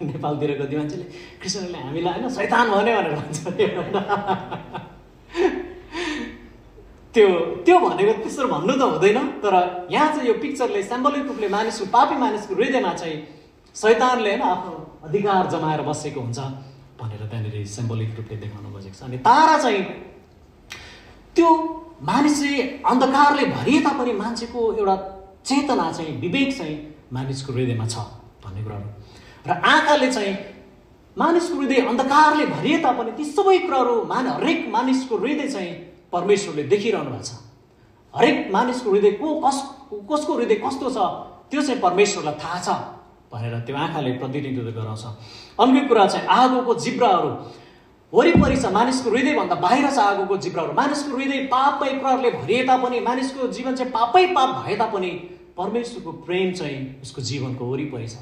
[SPEAKER 2] नेपालतिरको कति मान्छेले कृष्णले हामीलाई होइन शैतान भन्यो भनेर भन्छ। त्यो भनेको त्यसरी भन्नु त हुँदैन, तर यहाँ चाहिँ यो पिक्चरले सिम्बोलिक रूपले पापी मानिसको हृदयमा चाहिँ शैतानले होइन आफ्नो अधिकार जमाएर बसेको हुन्छ भनेर त्यहाँनिर सिम्बोलिक रूपले देखाउन खोजेको छ। अनि तारा चाहिँ त्यो मानिस चाहिँ अन्धकारले भरिए तापनि मान्छेको एउटा चेतना चाहिँ विवेक चाहिँ मानिसको हृदयमा छ भन्ने कुराहरू र आँखाले चाहिँ मानिसको हृदय अन्धकारले भरिए तापनि ती सबै कुराहरू हरेक मानिसको हृदय चाहिँ परमेश्वरले देखिरहनु भएको छ। हरेक मानिसको हृदय कसको हृदय कस्तो छ त्यो चाहिँ परमेश्वरलाई थाहा छ भनेर त्यो आँखाले प्रतिनिधित्व गराउँछ। अर्को कुरा चाहिँ आगोको जिब्राहरू वरिपरि छ, मानिसको हृदयभन्दा बाहिर छ आगोको जिब्राहरू। मानिसको हृदय पापै कुराहरूले भरिए तापनि, मानिसको जीवन चाहिँ पापै पाप भए तापनि परमेश्वरको प्रेम चाहिँ उसको जीवनको वरिपरि छ।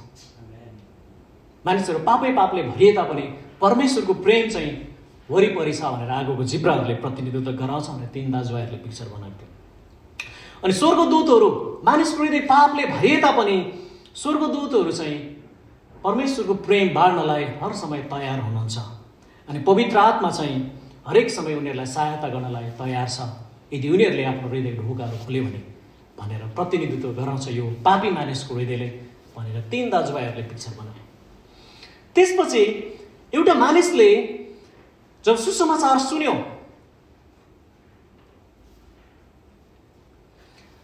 [SPEAKER 2] मानिसहरू पापै पापले भरिए तापनि परमेश्वरको प्रेम चाहिँ वरिपरि छ भनेर आगोको जिब्राहरूले प्रतिनिधित्व गराउँछ भनेर तीन दाजुभाइहरूले पिक्चर बनाएको थियो। अनि स्वर्गदूतहरू मानिसको हृदय पापले भरिए तापनि स्वर्गदूतहरू चाहिँ परमेश्वरको प्रेम बाँड्नलाई हर समय तयार हुनुहुन्छ। अनि पवित्र आत्मा चाहिँ हरेक समय उनीहरूलाई सहायता गर्नलाई तयार छ यदि उनीहरूले आफ्नो हृदयको ढोकाहरू खोल्यो भने भनेर प्रतिनिधित्व गराउँछ यो पापी मानिसको हृदयले भनेर तीन दाजुभाइहरूले पिक्चर बनाए। त्यसपछि एउटा मानिसले जब सुसमाचार सुन्यो,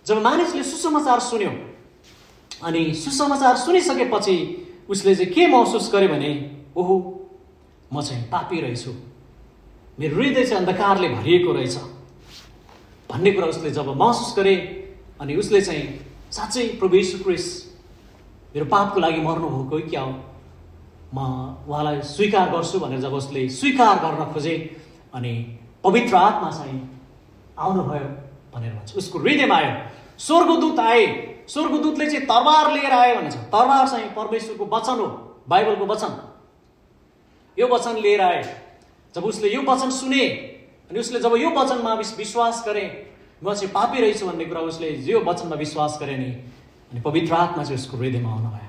[SPEAKER 2] जब मानिसले सुसमाचार सुन्यो अनि सुसमाचार सुनिसकेपछि उसले चाहिँ के महसुस गर्यो भने ओहो म चाहिँ पापी रहेछु, मेरो हृदय चाहिँ अन्धकारले भरिएको रहेछ भन्ने कुरा उसले जब महसुस गरे अनि उसले चाहिँ साँच्चै प्रभु येशू ख्रीष्ट मेरो पापको लागि मर्नुभएको क्या हो, म उहाँलाई स्वीकार गर्छु भनेर जब उसले स्वीकार गर्न खोजे अनि पवित्र आत्मा चाहिँ आउनुभयो भनेर भन्छ। उसको हृदयमा आयो, स्वर्गदूत आए, स्वर्गदूतले चाहिँ तरबार लिएर आयो भन्छ। तरबार चाहिँ परमेश्वरको वचन हो, बाइबलको वचन, यो वचन लिएर आए। जब उसले यो वचन सुने अनि उसले जब यो वचनमा विश्वास गरे म चाहिँ पापी रहेछु भन्ने कुरा उसले यो वचनमा विश्वास गरे नि अनि पवित्र आत्मा चाहिँ उसको हृदयमा आउनुभयो।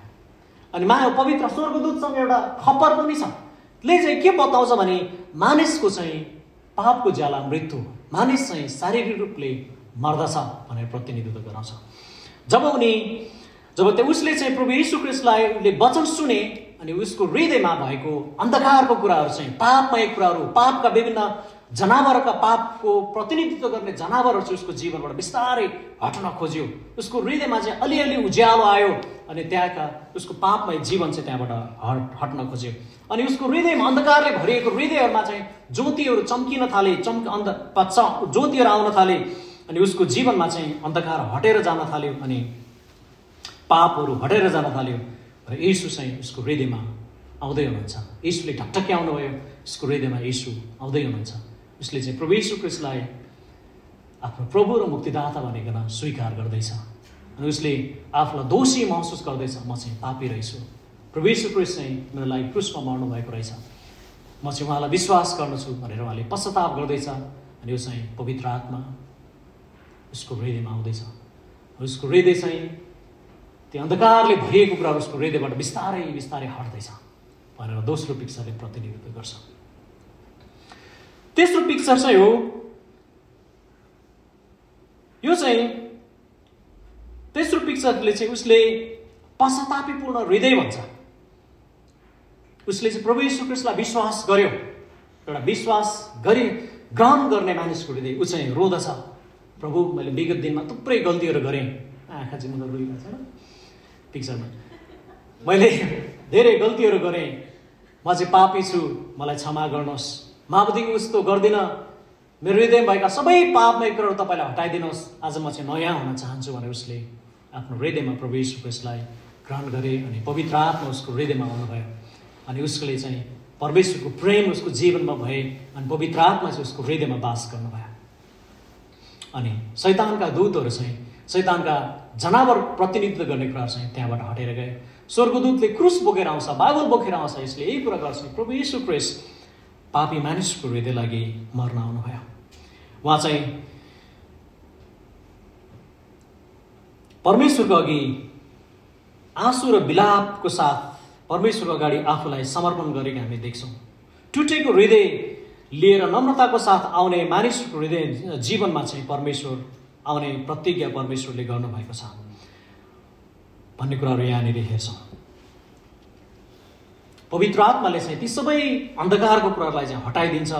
[SPEAKER 2] अनि पवित्र स्वर्गदूतसँग एउटा खबर पनि छ, ले चाहिँ के बताउँछ भने मानिसको चाहिँ पापको ज्याला मृत्यु, मानिस चाहिँ शारीरिक रूपले मर्दछ भनेर प्रतिनिधित्व गराउँछ। जब उसले चाहिँ प्रभु येशू ख्रीष्टलाई वचन सुने अनि उसको हृदयमा भएको अन्धकारको कुराहरू चाहिँ पापमय कुराहरू, पापका विभिन्न जनावरका पापको प्रतिनिधित्व गर्ने जनावरहरू चाहिँ उसको जीवनबाट बिस्तारै हट्न खोज्यो। उसको हृदयमा चाहिँ अलिअलि उज्यालो आयो अनि त्यहाँका उसको पापमय जीवन चाहिँ त्यहाँबाट हट्न खोज्यो। अनि उसको हृदयमा अन्धकारले भरिएको हृदयहरूमा चाहिँ ज्योतिहरू चम्किन थाले, ज्योतिहरू आउन थाले अनि उसको जीवनमा चाहिँ अन्धकार हटेर जान थाल्यो अनि पापहरू हटेर जान थाल्यो र येशू चाहिँ उसको हृदयमा आउँदै हुनुहुन्छ। येशूले ढकढकी आउनुभयो, उसको हृदयमा येशू आउँदै हुनुहुन्छ। उसले चाहिँ प्रभु येशू ख्रीष्टलाई आफ्नो प्रभु र मुक्तिदाता भनिकन स्वीकार गर्दैछ अनि उसले आफूलाई दोषी महसुस गर्दैछ, म चाहिँ पापी रहेछु, प्रभु येशू ख्रीष्ट चाहिँ मेरो लागि क्रुसमा मर्नु भएको रहेछ, म चाहिँ उहाँलाई विश्वास गर्दछु भनेर उहाँले पश्चाताप गर्दैछ। अनि यो चाहिँ पवित्र आत्मा उसको हृदयमा आउँदैछ। उसको हृदय चाहिँ त्यो अन्धकारले भरिएको कुराहरू उसको हृदयबाट बिस्तारै बिस्तारै हट्दैछ भनेर दोस्रो पिक्चरले प्रतिनिधित्व गर्छ। तेस्रो पिक्चर चाहिँ हो यो चाहिँ तेस्रो पिक्चरले चाहिँ उसले पश्चातापीपूर्ण हृदय भन्छ। उसले चाहिँ प्रभु येशू ख्रीष्टलाई विश्वास गर्यो, एउटा विश्वास गरी ग्रहण गर्ने मानिसको हृदय ऊ चाहिँ रोदछ, प्रभु मैले विगत दिनमा थुप्रै गल्तीहरू गरेँ, आँखा चाहिँ मतलब रोइरहेको छ पिक्चरमा, मैले धेरै गल्तीहरू गरेँ, म चाहिँ पापी छु, मलाई क्षमा गर्नुहोस्, म अबदेखि उस्तो गर्दिनँ, मेरो हृदयमा भएका सबै पापमय कुराहरू तपाईँलाई हटाइदिनुहोस्, आज म चाहिँ नयाँ हुन चाहन्छु भनेर उसले आफ्नो हृदयमा प्रभु येशू ख्रीष्टलाई ग्रहण गरे अनि पवित्र आत्मा उसको हृदयमा आउनुभयो अनि उसले चाहिँ परमेश्वरको प्रेम उसको जीवनमा भए अनि पवित्र आत्मा चाहिँ उसको हृदयमा वास गर्नुभयो। अनि शैतानका दूतहरू चाहिँ शैतानका जनावर प्रतिनिधित्व गर्ने कुराहरू चाहिँ त्यहाँबाट हटेर गए। स्वर्गदूतले क्रुस बोकेर आउँछ, बाइबल बोकेर आउँछ, यसले यही कुरा गर्छ, प्रभु येशू ख्रीष्ट पापी मानिसको हृदय लागि मर्न आउनुभयो। उहाँ चाहिँ परमेश्वरको अघि आँसु र विलापको साथ परमेश्वरको अगाडि आफूलाई समर्पण गरेको हामी देख्छौँ। टुटेको हृदय लिएर नम्रताको साथ आउने मानिसको हृदय जीवनमा चाहिँ परमेश्वर आउने प्रतिज्ञा परमेश्वरले गर्नुभएको छ भन्ने कुराहरू यहाँनिर हेर्छौँ। पवित्र आत्माले चाहिँ ती सबै अन्धकारको कुराहरूलाई चाहिँ हटाइदिन्छ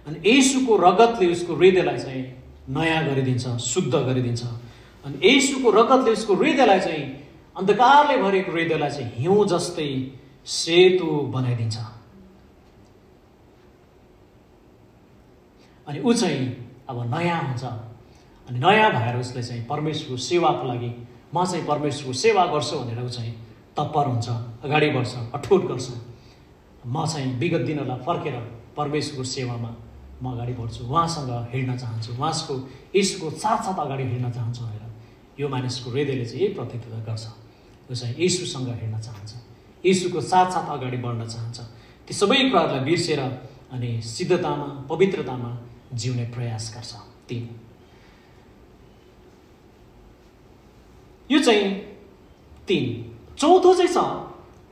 [SPEAKER 2] अनि येशूको रगतले उसको हृदयलाई चाहिँ नयाँ गरिदिन्छ, शुद्ध गरिदिन्छ। अनि येशूको रगतले उसको हृदयलाई चाहिँ, अन्धकारले भरेको हृदयलाई चाहिँ हिउँ जस्तै सेतो बनाइदिन्छ। अनि ऊ चाहिँ अब नयाँ हुन्छ। अनि नयाँ भएर उसले चाहिँ परमेश्वरको सेवाको लागि म चाहिँ परमेश्वरको सेवा गर्छु भनेर ऊ चाहिँ तत्पर हुन्छ, अगाडि बढ्छ, अठोट गर्छ। म चाहिँ विगत दिनहरूलाई फर्केर परमेश्वरको सेवामा म अगाडि बढ्छु, उहाँसँग हिँड्न चाहन्छु, उहाँको येशूको साथसाथ अगाडि हिँड्न चाहन्छु भनेर यो मानिसको हृदयले चाहिँ यही प्रतिनिधित्व गर्छ। ऊ चाहिँ येशूसँग हिँड्न चाहन्छ, येशूको साथसाथ अगाडि बढ्न चाहन्छ। ती सबै कुराहरूलाई बिर्सेर अनि सिद्धतामा, पवित्रतामा जिउने प्रयास गर्छ। 3 यो चाहिँ 3। चौथो चाहिँ छ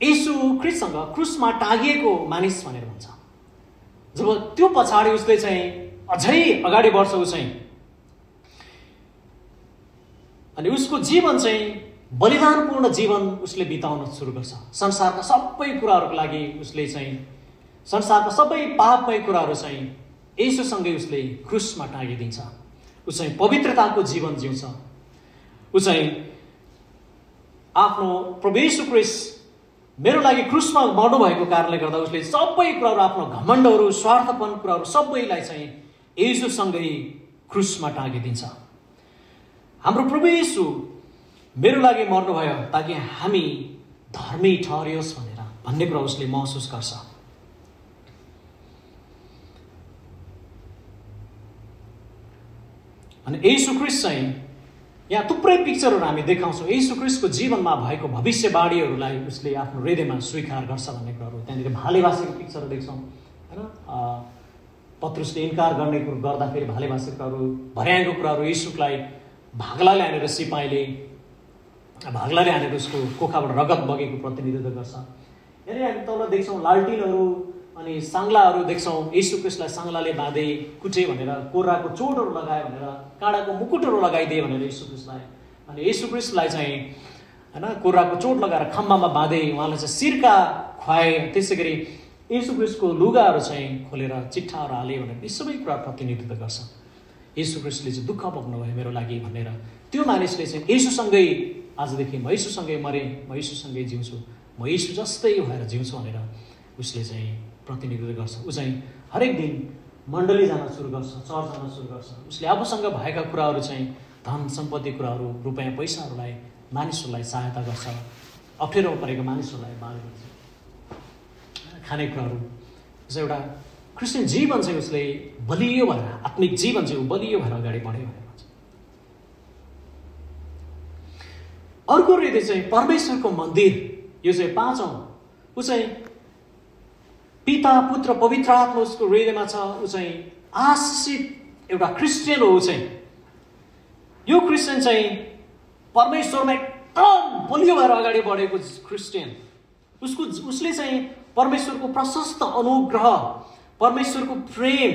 [SPEAKER 2] येशू ख्रीष्टसँग क्रुसमा टाँगिएको मानिस भनेर भन्छ। जब त्यो पछाडि उसले चाहिँ अझै अगाडि बढ्छ ऊ चाहिँ, अनि उसको जीवन चाहिँ बलिदानपूर्ण जीवन उसले बिताउन सुरु गर्छ। संसारका सबै कुराहरूको लागि उसले चाहिँ, संसारका सबै पापमय कुराहरू चाहिँ येशूसँगै उसले क्रुसमा टाँगिदिन्छ। ऊ चाहिँ पवित्रताको जीवन जिउँछ। ऊ चाहिँ आफ्नो प्रभु येशू ख्रीष्ट मेरो लागि क्रुसमा मर्नु भएको कारणले गर्दा उसले सबै कुराहरू, आफ्नो घमण्डहरू, स्वार्थपन कुराहरू सबैलाई चाहिँ येशूसँगै क्रुसमा टाँगिदिन्छ। हाम्रो प्रभु येशू मेरो लागि मर्नुभयो ताकि हामी धर्मी ठहरियोस् भन्ने कुरा उसले महसुस गर्छ। अनि येशू ख्रीष्ट चाहिँ यहाँ थुप्रै पिक्चरहरू हामी देखाउँछौँ। येशू ख्रीष्टको जीवनमा भएको भविष्यवाणीहरूलाई उसले आफ्नो हृदयमा स्वीकार गर्छ भन्ने कुराहरू त्यहाँनिर भालेबासेको पिक्चर देख्छौँ होइन। पत्रुसले इन्कार गर्ने गर्दाखेरि भालेबासेको कुराहरू, भर्याङको कुराहरू, येशूलाई भाग्लाले हानेर सिपाहीले भाग्लाले हानेर उसको कोखाबाट रगत बगेको प्रतिनिधित्व गर्छ। यहाँनिर हामी तल देख्छौँ लालटिनहरू अनि साङ्लाहरू देख्छौँ। येशू ख्रीष्टलाई साङ्लाले बाँधे, कुटे भनेर, कोर्राको चोटहरू लगाए भनेर, काँडाको मुकुटहरू लगाइदिए भनेर येशू ख्रीष्टलाई। अनि येशू ख्रीष्टलाई चाहिँ होइन कोर्राको चोट लगाएर खम्बामा बाँधे, उहाँलाई चाहिँ सिर्का खुवाए। त्यसै गरी येशू ख्रीष्टको लुगाहरू चाहिँ खोलेर चिट्ठाहरू हाले भनेर यी सबै कुरा प्रतिनिधित्व गर्छ। येशू ख्रीष्टले चाहिँ दुःख भोग्नुभयो मेरो लागि भनेर त्यो मानिसले चाहिँ येशूसँगै आजदेखि म येशूसँगै मरेँ, म येशूसँगै जिउँछु, म येशू जस्तै भएर जिउँछु भनेर उसले चाहिँ प्रतिनिधित्व गर्छ। ऊ चाहिँ हरेक दिन मण्डली जान सुरु गर्छ, चर्च जान सुरु गर्छ। उसले आफूसँग भएका कुराहरू चाहिँ धन सम्पत्ति कुराहरू, रुपियाँ पैसाहरूलाई मानिसहरूलाई सहायता गर्छ, अप्ठ्यारोमा परेको मानिसहरूलाई बाल गर्छ, खानेकुराहरू। उसले एउटा क्रिस्चियन जीवन चाहिँ उसले बलियो भएर, आत्मिक जीवन चाहिँ बलियो भएर अगाडि बढ्यो भनेर भन्छ। अर्को हृदय चाहिँ परमेश्वरको मन्दिर, यो चाहिँ 5औं। ऊ चाहिँ पिता, पुत्र, पवित्र आत्मा उसको हृदयमा छ। ऊ चाहिँ आशिषित एउटा क्रिस्चियन हो। ऊ चाहिँ यो क्रिस्चियन चाहिँ परमेश्वरमा एकदम बलियो भएर अगाडि बढेको क्रिस्चियन। उसले चाहिँ परमेश्वरको प्रशस्त अनुग्रह, परमेश्वरको प्रेम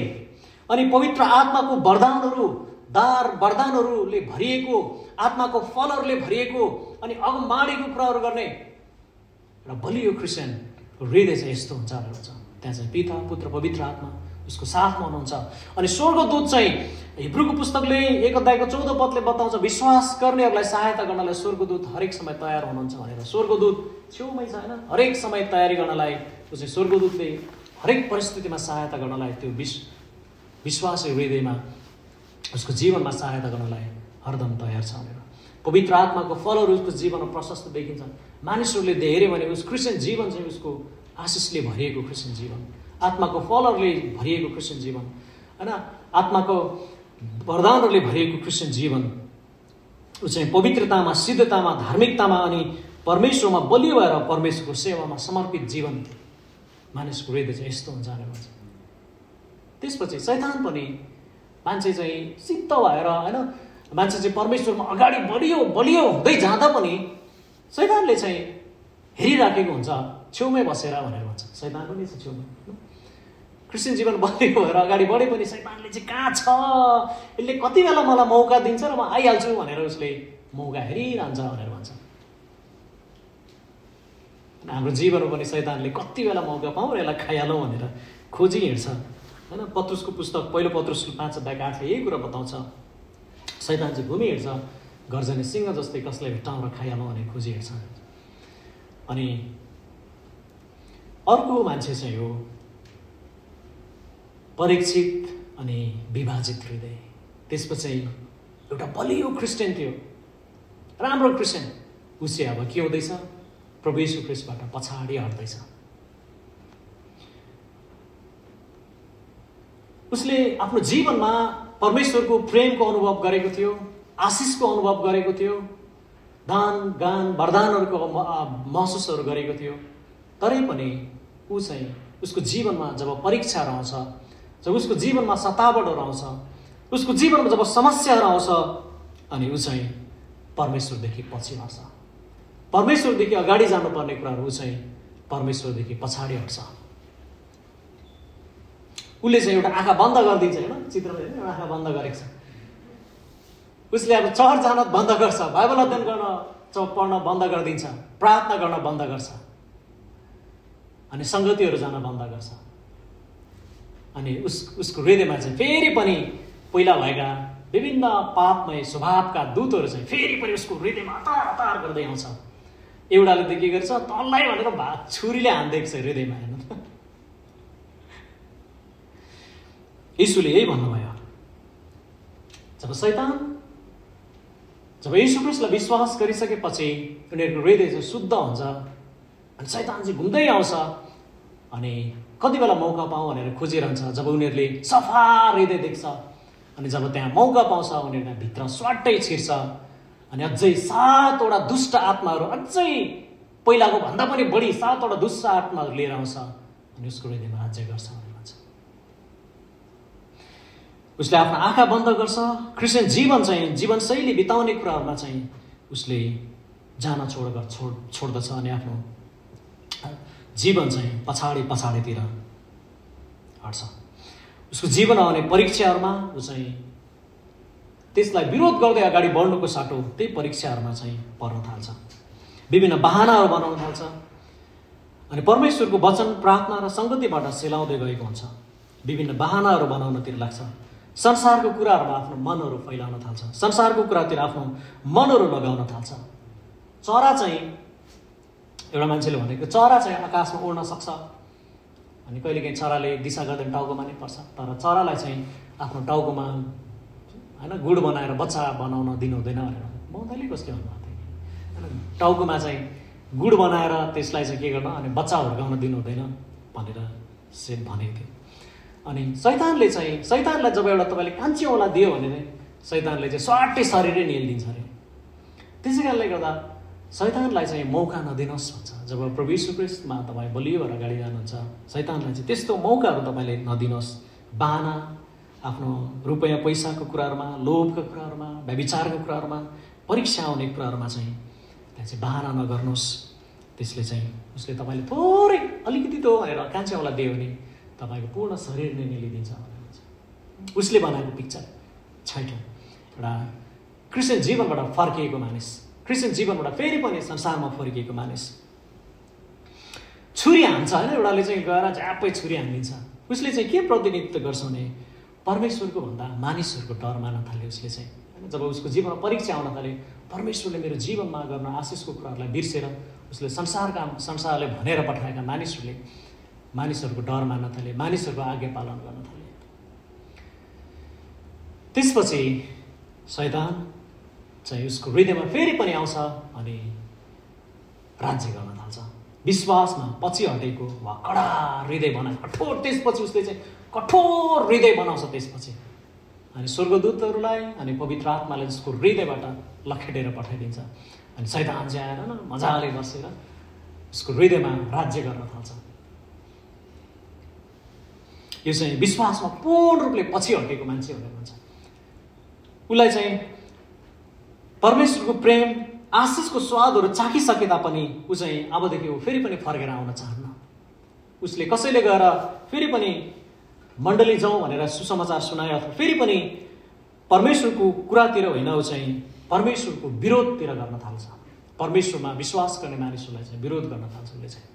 [SPEAKER 2] अनि पवित्र आत्माको वरदानहरूले भरिएको, आत्माको फलहरूले भरिएको अनि अगमबाणीको कुराहरू गर्ने एउटा बलियो क्रिस्चियनको हृदय चाहिँ यस्तो हुन्छ भनेर भन्छ। त्यहाँ चाहिँ पिता, पुत्र, पवित्र आत्मा उसको साथमा हुनुहुन्छ। अनि स्वर्गदूत चाहिँ हिब्रूको पुस्तकले 1 अध्यायको 14 पदले बताउँछ, विश्वास गर्नेहरूलाई सहायता गर्नलाई स्वर्गदूत हरेक समय तयार हुनुहुन्छ भनेर। स्वर्गदूत छेउमै छ होइन, हरेक समय तयारी गर्नलाई ऊ चाहिँ स्वर्गदूतले हरेक परिस्थितिमा सहायता गर्नलाई, त्यो विश्वास हृदयमा उसको जीवनमा सहायता गर्नलाई हरदम तयार छ भनेर। पवित्र आत्माको फलहरू उसको जीवनमा प्रशस्त देखिन्छ। मानिसहरूले हेऱ्यो भने उस क्रिस्चियन जीवन चाहिँ उसको आशिषले भरिएको क्रिस्चियन जीवन, आत्माको फलहरूले भरिएको क्रिस्चियन जीवन होइन, आत्माको वरदानहरूले भरिएको क्रिस्चियन जीवन। ऊ चाहिँ पवित्रतामा, सिद्धतामा, धार्मिकतामा अनि परमेश्वरमा बलियो भएर परमेश्वरको सेवामा समर्पित जीवन मानिसको हृदय चाहिँ यस्तो हुन्छ भनेर भन्छ। त्यसपछि शैतान पनि मान्छे चाहिँ सिद्ध भएर होइन, मान्छे चाहिँ परमेश्वरमा अगाडि बलियो हुँदै जाँदा पनि शैतानले चाहिँ हेरिराखेको हुन्छ छेउमै बसेर भनेर भन्छ। शैतान पनि छ छेउमै। क्रिस्चियन जीवन बलियो भएर अगाडि बढे पनि शैतानले चाहिँ कहाँ छ, यसले कति बेला मलाई मौका दिन्छ र म आइहाल्छु भनेर उसले मौका हेरिरहन्छ भनेर भन्छ। हाम्रो जीवनमा पनि शैतानले कति बेला मौका पाऊँ र यसलाई खाइहालौँ भनेर खोजी हिँड्छ होइन। पत्रुसको पुस्तक 1 पत्रुस 5 अध्याय 8 यही कुरा बताउँछ। शैतान चाहिँ घुमिहिँड्छ, गर्जने सिंह जस्तै कसलाई भेट्टाउँ र खाइहालौँ भने खोजिहिँड्छ। अनि अर्को मान्छे चाहिँ हो परीक्षित अनि विभाजित हृदय। त्यसपछि एउटा बलियो क्रिस्चियन थियो, राम्रो क्रिस्चियन, ऊ चाहिँ अब के हुँदैछ? प्रभु येशू ख्रीष्टबाट पछाडि हट्दैछ। उसले आफ्नो जीवनमा परमेश्वरको प्रेमको अनुभव गरेको थियो, आशिषको अनुभव गरेको थियो, दान गान वरदानहरूको महसुसहरू गरेको थियो। तरै पनि ऊ चाहिँ उसको जीवनमा जब परीक्षाहरू आउँछ, जब उसको जीवनमा सतावटहरू आउँछ, उसको जीवनमा जब समस्याहरू आउँछ, अनि ऊ चाहिँ परमेश्वरदेखि पछि हट्छ। परमेश्वरदेखि अगाडि जानुपर्ने कुराहरू ऊ चाहिँ परमेश्वरदेखि पछाडि हट्छ। उसले चाहिँ एउटा आँखा बन्द गरिदिन्छ, होइन? चित्रमा हेर्नु, एउटा आँखा बन्द गरेको छ। उसले अब चर्च जान बन्द गर्छ, बाइबल अध्ययन गर्न पढ्न बन्द गरिदिन्छ, प्रार्थना गर्न बन्द गर्छ, अनि सङ्गतिहरू जान बन्द गर्छ। अनि उसको हृदयमा चाहिँ फेरि पनि पहिला भएका विभिन्न पापमय स्वभावका दूतहरू चाहिँ फेरि पनि उसको हृदयमा हतार हतार गर्दै आउँछ। एउटाले त के गर्छ, तल्लाई भनेर छुरीले हान्दिएको छ हृदयमा, हेर्नु। यीशुले यही भन्नुभयो, जब यीशु ख्रीष्टलाई विश्वास गरिसकेपछि उनीहरूको हृदय चाहिँ शुद्ध हुन्छ, अनि शैतान चाहिँ घुम्दै आउँछ, अनि कति बेला मौका पाऊँ भनेर खोजिरहन्छ। जब उनीहरूले सफा हृदय देख्छ, अनि जब त्यहाँ मौका पाउँछ, उनीहरूलाई भित्र स्वाट्टै छिर्छ, अनि अझै 7वटा दुष्ट आत्माहरू, अझै पहिलाको भन्दा पनि बढी 7वटा दुष्ट आत्माहरू लिएर आउँछ, अनि उसको हृदयमा राज्य गर्छ भनेर भन्छ। उसले आफ्नो आँखा बन्द गर्छ। क्रिस्चियन जीवन चाहिँ जीवनशैली बिताउने कुराहरूमा चाहिँ उसले जान छोड्दछ, अनि आफ्नो जीवन चाहिँ पछाडितिर हट्छ। उसको जीवन आउने परीक्षाहरूमा ऊ चाहिँ त्यसलाई विरोध गर्दै अगाडि बढ्नुको साटो त्यही परीक्षाहरूमा चाहिँ पर्न थाल्छ, विभिन्न बहानाहरू बनाउन थाल्छ, अनि परमेश्वरको वचन, प्रार्थना र सङ्गतिबाट सेलाउँदै गएको हुन्छ। विभिन्न बहानाहरू बनाउनतिर लाग्छ, संसारको कुराहरूमा आफ्नो मनहरू फैलाउन थाल्छ, संसारको कुरातिर आफ्नो मनहरू लगाउन थाल्छ। चरा चाहिँ, एउटा मान्छेले भनेको, चरा चाहिँ आकाशमा उड्न सक्छ, अनि कहिलेकाहीँ चराले दिशा गर्दैन टाउकोमा नै पर्छ, तर चरालाई चाहिँ आफ्नो टाउकोमा, होइन, गुड बनाएर बच्चा बनाउन दिनु हुँदैन भनेर मौतैले कसले भन्नुभएको थियो, होइन? टाउकोमा चाहिँ गुड बनाएर त्यसलाई चाहिँ के गर्न, अनि बच्चा हुर्काउन दिनु हुँदैन भनेर भनेको थियो। अनि शैतानलाई जब एउटा तपाईँले कान्छी औँला दियो भने शैतानले चाहिँ स्वाटै शरीरै निहालिदिन्छ अरे। त्यसै कारणले गर्दा शैतानलाई चाहिँ मौका नदिनुहोस् भन्छ। जब प्रभु यीशु ख्रीष्टमा तपाईँ बलियो भएर अगाडि जानुहुन्छ, शैतानलाई चाहिँ त्यस्तो मौकाहरू तपाईँले नदिनुहोस्। बहाना, आफ्नो रुपैयाँ पैसाको कुराहरूमा, लोभको कुराहरूमा, व्यभिचारको कुराहरूमा, परीक्षा आउने कुराहरूमा चाहिँ त्यहाँ चाहिँ बहाना नगर्नुहोस्। उसले तपाईँले थोरै अलिकति त भनेर कान्छी औँला दियो भने तपाईँको पूर्ण शरीर नै निलिदिन्छ भनेर भन्छ। उसले बनाएको पिक्चर छैटौँ, एउटा क्रिस्चियन जीवनबाट फर्किएको मानिस, क्रिस्चियन जीवनबाट फेरि पनि संसारमा फर्किएको मानिस छुरी हान्छ, होइन? एउटाले चाहिँ गएर झ्याप्पै छुरी हानिदिन्छ। उसले चाहिँ के प्रतिनिधित्व गर्छ भने परमेश्वरको भन्दा मानिसहरूको डर मान्न थाल्यो उसले चाहिँ, होइन? जब उसको जीवनमा परीक्षा आउन थाल्यो, परमेश्वरले मेरो जीवनमा गर्न आशिषको कुराहरूलाई बिर्सेर उसले संसारले भनेर पठाएका मानिसहरूको डर मान्न थाले, मानिसहरूको आज्ञा पालन गर्न थाले। त्यसपछि शैतान चाहिँ उसको हृदयमा फेरि पनि आउँछ अनि राज्य गर्न थाल्छ। विश्वासमा पछि हटेको वा कडा हृदय बनाएको कठोर, त्यसपछि उसले चाहिँ कठोर हृदय बनाउँछ। त्यसपछि अनि स्वर्गदूतहरूलाई अनि पवित्र आत्माले उसको हृदयबाट लखेटेर पठाइदिन्छ, अनि शैतान चाहिँ आएर मजाले बसेर उसको हृदयमा राज्य गर्न थाल्छ। यो चाहिँ विश्वासमा पूर्ण रूपले पछि हटेको मान्छे भनेर भन्छ। उसलाई चाहिँ परमेश्वरको प्रेम, आशिषको स्वादहरू चाखिसके तापनि ऊ चाहिँ अबदेखि ऊ फेरि पनि फर्केर आउन चाहन्न। उसले कसैले गएर फेरि पनि मण्डली जाउँ भनेर सुसमाचार सुनायो, अथवा फेरि पनि परमेश्वरको कुरातिर होइन, ऊ चाहिँ परमेश्वरको विरोधतिर गर्न थाल्छ। परमेश्वरमा विश्वास गर्ने मानिसहरूलाई चाहिँ विरोध गर्न थाल्छ। उसले चाहिँ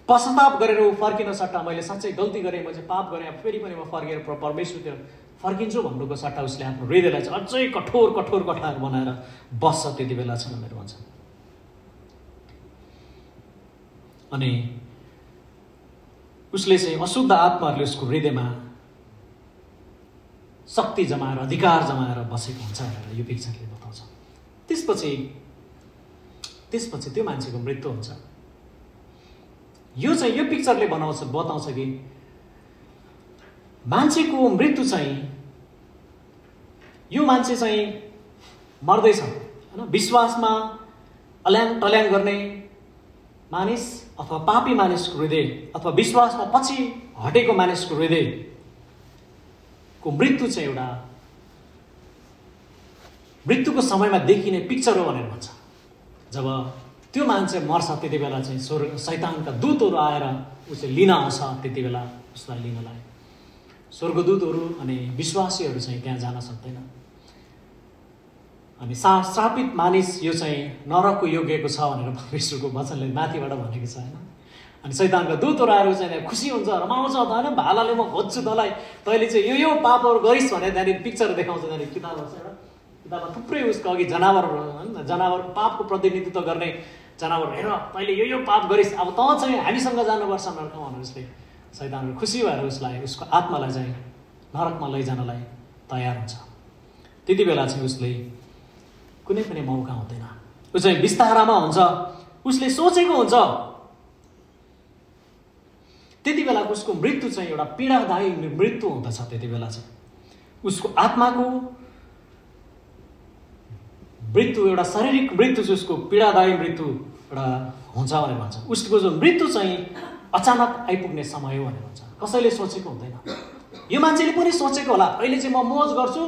[SPEAKER 2] पश्चाताप गरेर ऊ फर्किन सट्टा मैले साँच्चै गल्ती गरेँ, म चाहिँ पाप गरेँ, फेरि पनि म फर्केर परमेश्वरतिर फर्किन्छु भन्नुको सट्टा उसले आफ्नो हृदयलाई चाहिँ अझै कठोर कठोर कठार बनाएर बस्छ त्यति बेला चाहिँ भनेर भन्छ। अनि उसले चाहिँ अशुद्ध आत्माहरूले उसको हृदयमा शक्ति जमाएर अधिकार जमाएर बसेको हुन्छ भनेर यो पिक्चरले बताउँछ। त्यसपछि त्यो मान्छेको मृत्यु हुन्छ। यो पिक्चरले बताउँछ कि मान्छेको मृत्यु चाहिँ यो मान्छे चाहिँ मर्दैछ हैन, विश्वासमा अल्याङ टल्याङ गर्ने मानिस अथवा पापी मानिसको हृदय अथवा विश्वासमा पछि हटेको मानिसको हृदयको मृत्यु चाहिँ एउटा मृत्युको समयमा देखिने पिक्चर हो भनेर भन्छ। जब त्यो मान्छे मर्छ त्यति बेला चाहिँ शैतानका दूतहरू आएर उसले लिन आउँछ, त्यति बेला उसलाई लिनलाई स्वर्गदूतहरू अनि विश्वासीहरू चाहिँ त्यहाँ जान सक्दैन। अनि श्रापित मानिस यो चाहिँ नरकको योग्यको छ भनेर परमेश्वरको वचनले माथिबाट भनेको छ हैन। अनि शैतानका दूतहरू आएर चाहिँ खुसी हुन्छ, रमाउँछ त हैन, भालाले म खोज्छु तँलाई, तैँले चाहिँ यो पापहरू गरिस् भनेर त्यहाँनिर पिक्चर देखाउँछ। त्यहाँनिर किताबहरू छ एउटा, किताबमा थुप्रै उसको अघि जनावरहरू हैन, जनावर पापको प्रतिनिधित्व गर्ने जनावर, हेर तैँले यो पाप गरिस्, अब तँ चाहिँ हामीसँग जानुपर्छ नरकमा भनेर उसले शैतानहरू खुसी भएर उसलाई उसको आत्मालाई चाहिँ नरकमा लैजानलाई तयार हुन्छ। त्यति बेला चाहिँ उसले कुनै पनि मौका हुँदैन, ऊ चाहिँ बिस्तारामा हुन्छ, उसले सोचेको हुन्छ। त्यति बेला उसको मृत्यु चाहिँ एउटा पीडादायी मृत्यु हुँदछ। त्यति बेला चाहिँ उसको आत्माको मृत्यु एउटा शारीरिक मृत्यु चाहिँ उसको पीडादायी मृत्यु एउटा हुन्छ भनेर भन्छ। उसको जो मृत्यु चाहिँ अचानक आइपुग्ने समय हो भनेर भन्छ। कसैले सोचेको हुँदैन। यो मान्छेले पनि सोचेको होला अहिले चाहिँ म मोज गर्छु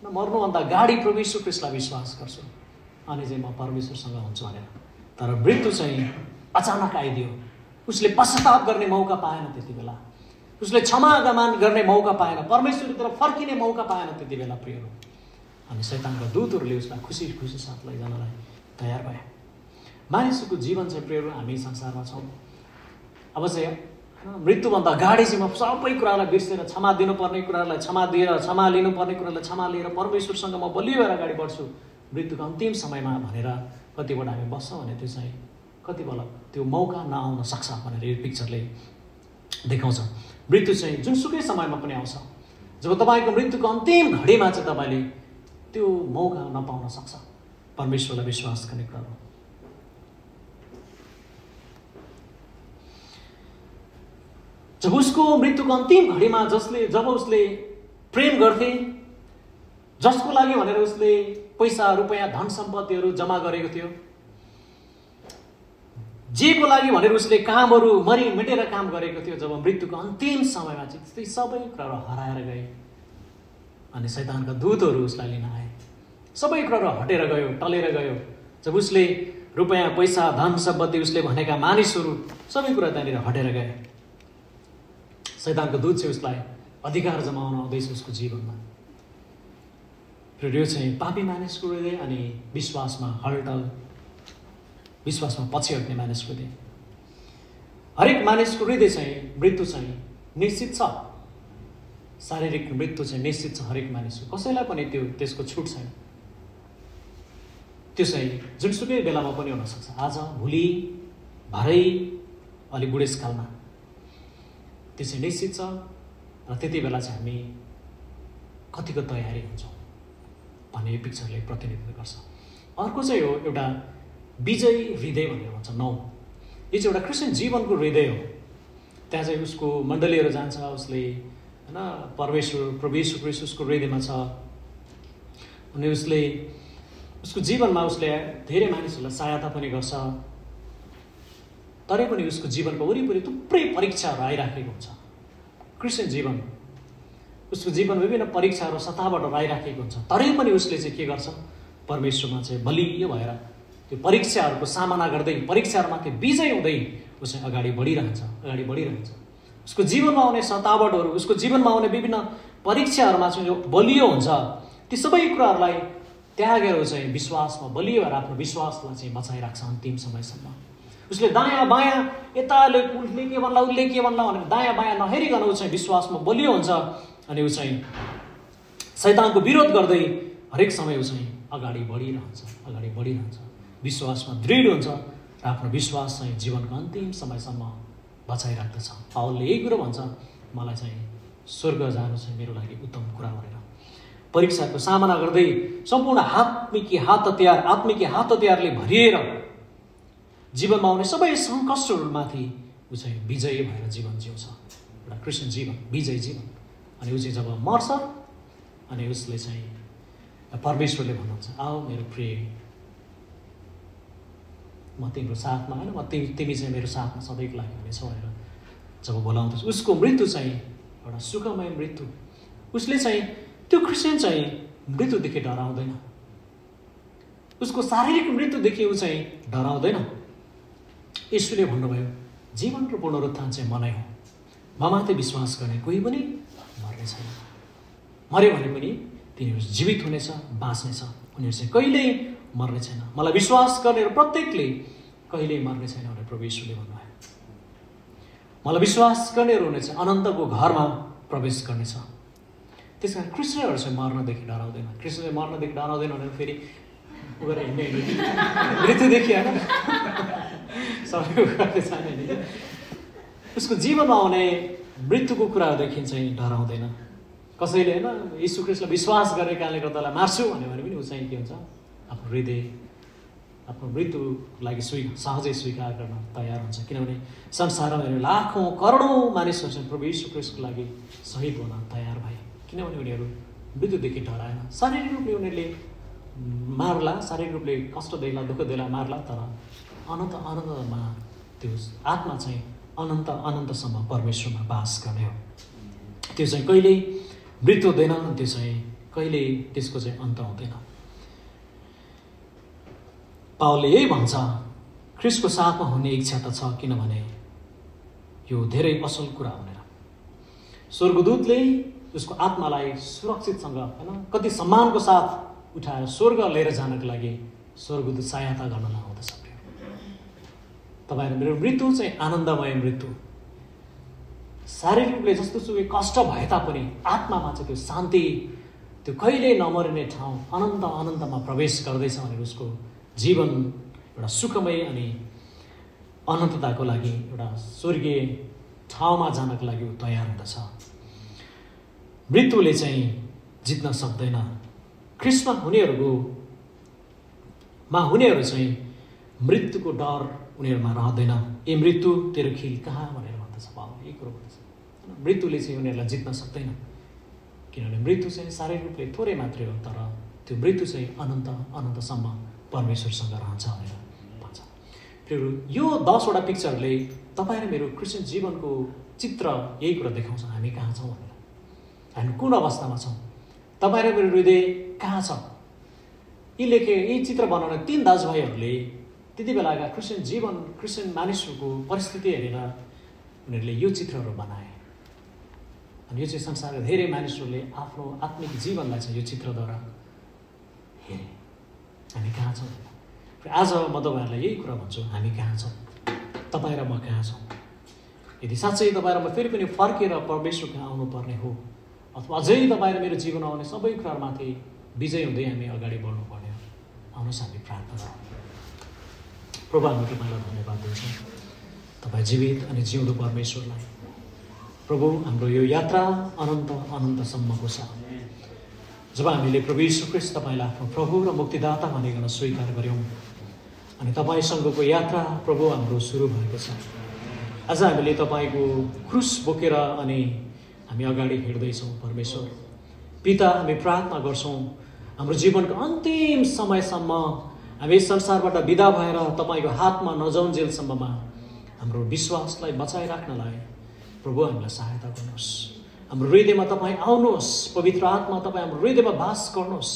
[SPEAKER 2] र मर्नुभन्दा गाडी प्रभु यीशु ख्रीष्टलाई विश्वास गर्छु अनि चाहिँ म परमेश्वरसँग हुन्छु भनेर। तर मृत्यु चाहिँ अचानक आइदियो। उसले पश्चाताप गर्ने मौका पाएन त्यति बेला, उसले क्षमागमन गर्ने मौका पाएन, परमेश्वरतिर फर्किने मौका पाएन त्यति बेला प्रियहरू। अनि शैतानका दूतहरूले उसलाई खुसी खुसी साथ लैजानलाई तयार भए। मानिसको जीवन चाहिँ प्रियहरू, हामी संसारमा छौँ, अब चाहिँ मृत्युभन्दा अगाडि चाहिँ म सबै कुरालाई बिर्सेर क्षमा दिनुपर्ने कुरालाई क्षमा दिएर, क्षमा लिनुपर्ने कुरालाई क्षमा लिएर परमेश्वरसँग म बलियो भएर अगाडि बढ्छु मृत्युको अन्तिम समयमा भनेर कतिबाट हामी बस्छौँ भने त्यो चाहिँ कति बेला त्यो मौका नआउन सक्छ भनेर यो पिक्चरले देखाउँछ। मृत्यु चाहिँ जुनसुकै समयमा पनि आउँछ। जब तपाईँको मृत्युको अन्तिम घडीमा चाहिँ तपाईँले त्यो मौका नपाउन सक्छ। परमेश्वरलाई विश्वास गर्ने कुरा हो। जब उसको मृत्युको अन्तिम घडीमा जब उसले प्रेम गर्थे, जसको लागि भनेर उसले पैसा रुपैयाँ धन सम्पत्तिहरू जम्मा गरेको थियो, जेको लागि भनेर उसले कामहरू मरिमेटेर काम गरेको थियो, जब मृत्युको अन्तिम समयमा चाहिँ त्यस्तै सबै कुराहरू हराएर गए अनि शैतानका दूतहरू उसलाई लिन आए। सबै कुराहरू हटेर गयो, टलेर गयो। जब उसले रुपैयाँ पैसा धन सम्पत्ति उसले भनेका मानिसहरू सबै कुरा त्यहाँनिर हटेर गए। शैतानको दूत चाहिँ उसलाई अधिकार जमाउन आउँदैछ उसको जीवनमा। र यो चाहिँ पापी मानिसको हृदय अनि विश्वासमा हलटल, विश्वासमा पछि हट्ने मानिसको हृदय। हरेक मानिसको हृदय चाहिँ मृत्यु चाहिँ निश्चित छ। शारीरिक मृत्यु चाहिँ निश्चित छ हरेक मानिसको, कसैलाई पनि त्यसको छुट छैन। त्यो चाहिँ जुनसुकै बेलामा पनि हुनसक्छ, आज, भोलि, भरै, अलि बुढेसकालमा। त्यो चाहिँ निश्चित छ। र त्यति बेला चाहिँ हामी कतिको तयारी हुन्छौँ भन्ने यो पिक्चरले प्रतिनिधित्व गर्छ। अर्को चाहिँ हो एउटा विजयी हृदय भनेर भन्छ 9। यो चाहिँ एउटा क्रिस्चियन जीवनको हृदय हो। त्यहाँ चाहिँ उसको मण्डलीहरू जान्छ, उसले होइन परमेश्वर प्रभु यीशु ख्रीष्ट उसको हृदयमा छ अनि उसले उसको जीवनमा उसले धेरै मानिसहरूलाई सहायता पनि गर्छ। तरै पनि उसको जीवनको वरिपरि थुप्रै परीक्षाहरू आइराखेको हुन्छ। क्रिस्चियन जीवन, उसको जीवन विभिन्न परीक्षाहरू सताबाट आइराखेको हुन्छ। तरै पनि उसले चाहिँ के गर्छ, परमेश्वरमा चाहिँ बलियो भएर त्यो परीक्षाहरूको सामना गर्दै, परीक्षाहरूमाथि विजय हुँदै ऊ चाहिँ अगाडि बढिरहन्छ। उसको जीवनमा आउने सतावटहरू, उसको जीवनमा आउने विभिन्न परीक्षाहरूमा चाहिँ जो बलियो हुन्छ, ती सबै कुराहरूलाई त्यागेर चाहिँ विश्वासमा बलियो भएर आफ्नो विश्वासलाई चाहिँ बचाइराख्छ अन्तिम समयसम्म। उसले दायाँ बायाँ यताले उसले के भन्ला उसले के भन्ला भनेर दायाँ बायाँ नहेरिकन ऊ चाहिँ विश्वासमा बलियो हुन्छ अनि ऊ चाहिँ शैतानको विरोध गर्दै हरेक समय ऊ चाहिँ अगाडि बढिरहन्छ, विश्वासमा दृढ हुन्छ र आफ्नो विश्वास चाहिँ जीवनको अन्तिम समयसम्म बचाइराख्दछ। पावलले यही कुरो भन्छ, मलाई चाहिँ स्वर्ग जानु चाहिँ मेरो लागि उत्तम कुरा भनेर। परीक्षाको सामना गर्दै सम्पूर्ण आत्मिक हात हतियारले भरिएर जीवनमा आउने सबै सङ्कष्टहरूमाथि ऊ चाहिँ विजयी भएर जीवन जिउँछ, एउटा क्रिस्चियन जीवन, विजयी जीवन। अनि ऊ चाहिँ जब मर्छ अनि उसले चाहिँ परमेश्वरले भन्नुहुन्छ, आओ मेरो प्रिय, म तिम्रो साथमा होइन, तिमी चाहिँ मेरो साथमा सधैँको लागि हुनेछौ भनेर जब बोलाउँदछ, उसको मृत्यु चाहिँ एउटा सुखमय मृत्यु। उसले चाहिँ त्यो क्रिस्चियन चाहिँ मृत्युदेखि डराउँदैन, उसको शारीरिक मृत्युदेखि ऊ चाहिँ डराउँदैन। यीशुले भन्नुभयो, जीवन र पुनरुत्थान चाहिँ म नै हो, ममाथि विश्वास गर्ने कोही पनि मर्ने छैन, मर्यो भने पनि तिनीहरू जीवित हुनेछ, बाँच्नेछ, उनीहरू चाहिँ कहिल्यै मर्ने छैन। मलाई विश्वास गर्नेहरू प्रत्येकले कहिल्यै मर्ने छैन भनेर प्रभु यीशुले भन्नुभयो। मलाई विश्वास गर्नेहरू हुनेछ अनन्तको घरमा प्रवेश गर्नेछ। त्यस कारण क्रिस्चियनहरू चाहिँ मर्नदेखि डराउँदैन। क्रिस्चियनले मर्नदेखि डराउँदैन भनेर फेरि उ गरेर हिँड्ने मृत्युदेखि होइन सबैको कुरा छैन, उसको जीवनमा आउने मृत्युको कुराहरूदेखि चाहिँ डराउँदैन। कसैले होइन यीशु ख्रीष्टलाई विश्वास गर्ने कारणले गर्दालाई मार्छु भन्यो भने पनि ऊ चाहिँ के हुन्छ, आफ्नो हृदय आफ्नो मृत्युको लागि सहजै स्वीकार गर्न तयार हुन्छ। किनभने संसारमा लाखौँ करोडौँ मानिसहरू चाहिँ प्रभु यीशु ख्रीष्टको लागि शहीद हुन तयार भए, किनभने उनीहरू मृत्युदेखि डराएन। शारीरिक रूपले उनीहरूले मार्ला, शारीरिक रूपले कष्ट देला, दुःख देला, मार्ला, तर अनन्तमा त्यो आत्मा चाहिँ अनन्तसम्म परमेश्वरमा बास गर्ने हो। त्यो चाहिँ कहिल्यै मृत्यु हुँदैन, त्यो चाहिँ कहिल्यै त्यसको चाहिँ अन्त हुँदैन। पावलले यही भन्छ, ख्रीष्टको साथमा हुने इच्छा त छ, किनभने यो धेरै असल कुरा भनेर। स्वर्गदूतले उसको आत्मालाई सुरक्षितसँग होइन कति सम्मानको साथ उठाएर स्वर्ग लिएर जानको लागि स्वर्गदूत सहायता गर्न लगाउँदछ। तपाईँहरू मेरो मृत्यु चाहिँ आनन्दमय मृत्यु, शारीरिक रूपले जस्तो सुकै कष्ट भए तापनि आत्मामा चाहिँ त्यो शान्ति, त्यो कहिल्यै नमरिने ठाउँ अनन्तमा प्रवेश गर्दैछ भनेर उसको जीवन एउटा सुखमय अनि अनन्तताको लागि एउटा स्वर्गीय ठाउँमा जानको लागि ऊ तयार हुँदछ। मृत्युले चाहिँ जित्न सक्दैन। ख्रीष्टमा हुनेहरू चाहिँ मृत्युको डर उनीहरूमा रहँदैन। ए मृत्यु तेरो खिल कहाँ भनेर भन्दछ पावलले, यही कुरो भन्दछ। मृत्युले चाहिँ उनीहरूलाई जित्न सक्दैन, किनभने मृत्यु चाहिँ शारीरिक रूपले थोरै मात्रै हो, तर त्यो मृत्यु चाहिँ अनन्तसम्म परमेश्वरसँग रहन्छ भनेर भन्छ। फेरि यो 10वटा पिक्चरले तपाईँ र मेरो क्रिस्चियन जीवनको चित्र यही कुरा देखाउँछ, हामी कहाँ छौँ भनेर, हामी कुन अवस्थामा छौँ, तपाईँ र मेरो हृदय कहाँ छ। यी चित्र बनाउने 3 दाजुभाइहरूले त्यति बेलाका क्रिस्चियन जीवन, क्रिस्चियन मानिसहरूको परिस्थिति हेरेर उनीहरूले यो चित्रहरू बनाए। अनि यो चाहिँ संसारका धेरै मानिसहरूले आफ्नो आत्मिक जीवनलाई चाहिँ यो चित्रद्वारा हेरे, हामी कहाँ छौँ। आज म तपाईँहरूलाई यही कुरा भन्छु, हामी कहाँ छौँ, तपाईँ र म कहाँ छौँ। यदि साँच्चै तपाईँ र म फेरि पनि फर्केर परमेश्वर कहाँ आउनुपर्ने हो, अथवा अझै तपाईँ र मेरो जीवन आउने सबै कुरामाथि विजय हुँदै हामी अगाडि बढ्नुपर्ने हो, आउनुहोस् हामी प्रार्थना गरौँ। प्रभु, हामी तपाईँलाई धन्यवाद दिन्छौँ, तपाईँ जीवित अनि जिउँदो परमेश्वरलाई। प्रभु, हाम्रो यो यात्रा अनन्तसम्मको छ। जब हामीले प्रभु यीशु ख्रीष्ट तपाईँलाई आफ्नो प्रभु र मुक्तिदाता भनिकन स्वीकार गऱ्यौँ अनि तपाईँसँगको यात्रा प्रभु हाम्रो सुरु भएको छ। आज हामीले तपाईँको क्रुस बोकेर अनि हामी अगाडि हिँड्दैछौँ। परमेश्वर पिता, हामी प्रार्थना गर्छौँ हाम्रो जीवनको अन्तिम समयसम्म हामी संसारबाट विदा भएर तपाईँको हातमा नजाउन्जेलसम्ममा हाम्रो विश्वासलाई बचाइराख्नलाई प्रभु हामीलाई सहायता गर्नुहोस्। हाम्रो हृदयमा तपाईँ आउनुहोस्, पवित्र आत्मा तपाईँ हाम्रो हृदयमा वास गर्नुहोस्।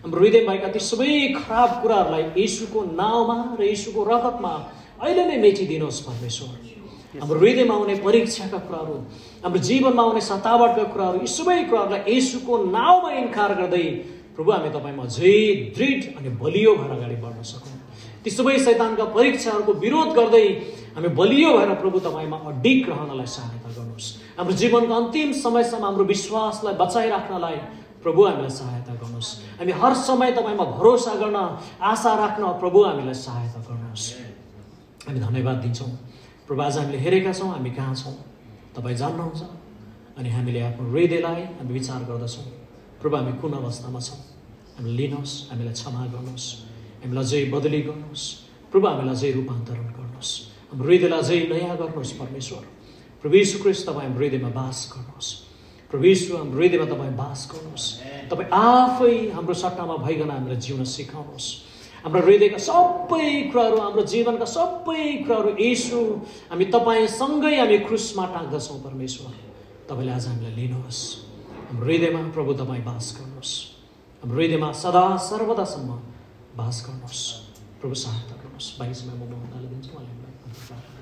[SPEAKER 2] हाम्रो हृदयमा भएका ती सबै खराब कुराहरूलाई येशूको नाउँमा र येशूको रगतमा अहिले नै मेटिदिनुहोस्। परमेश्वर, हाम्रो हृदयमा आउने परीक्षाका कुराहरू, हाम्रो जीवनमा आउने सतावटका कुराहरू, यी सबै कुराहरूलाई येशूको नाउँमा इन्कार गर्दै प्रभु हामी तपाईँमा अझै दृढ अनि बलियो भएर अगाडि बढ्न सकौँ। ती सबै शैतानका परीक्षाहरूको विरोध गर्दै हामी बलियो भएर प्रभु तपाईँमा अडिग रहनलाई सहायता गर्नुहोस्। हाम्रो जीवनको अन्तिम समयसम्म हाम्रो विश्वासलाई बचाइराख्नलाई प्रभु हामीलाई सहायता गर्नुहोस्। हामी हर समय तपाईमा भरोसा गर्न, आशा राख्न प्रभु हामीलाई सहायता गर्नुहोस्। हामी धन्यवाद दिन्छौँ प्रभु। आज हामीले हेरेका छौँ हामी कहाँ छौँ तपाईँ जान्नुहुन्छ, अनि हामीले आफ्नो हृदयलाई हामी विचार गर्दछौँ प्रभु हामी कुन अवस्थामा छौँ। हामीले लिनुहोस्, हामीलाई क्षमा गर्नुहोस्, हामीलाई अझै बदली गर्नुहोस् प्रभु, हामीलाई अझै रूपान्तरण गर्नुहोस्, हाम्रो हृदयलाई अझै नयाँ गर्नुहोस् परमेश्वर। प्रभु यीशु ख्रीष्ट तपाईँ हाम्रो हृदयमा बास गर्नुहोस्। प्रभु यीशु हाम्रो हृदयमा तपाईँ बास गर्नुहोस्। तपाईँ आफै हाम्रो सट्टामा भइकन हामीलाई जिउन सिकाउनुहोस्। हाम्रो हृदयका सबै कुराहरू, हाम्रो जीवनका सबै कुराहरू यीशु हामी तपाईँसँगै हामी क्रुसमा टाँग्दछौँ परमेश्वर। तपाईँले आज हामीलाई लिनुहोस्, हाम्रो हृदयमा प्रभु तपाईँ बास गर्नुहोस्, हाम्रो हृदयमा सदा सर्वदासम्म बास गर्नुहोस्। प्रभु सहायता गर्नुहोस्। बाइसमा म हालिदिन्छु।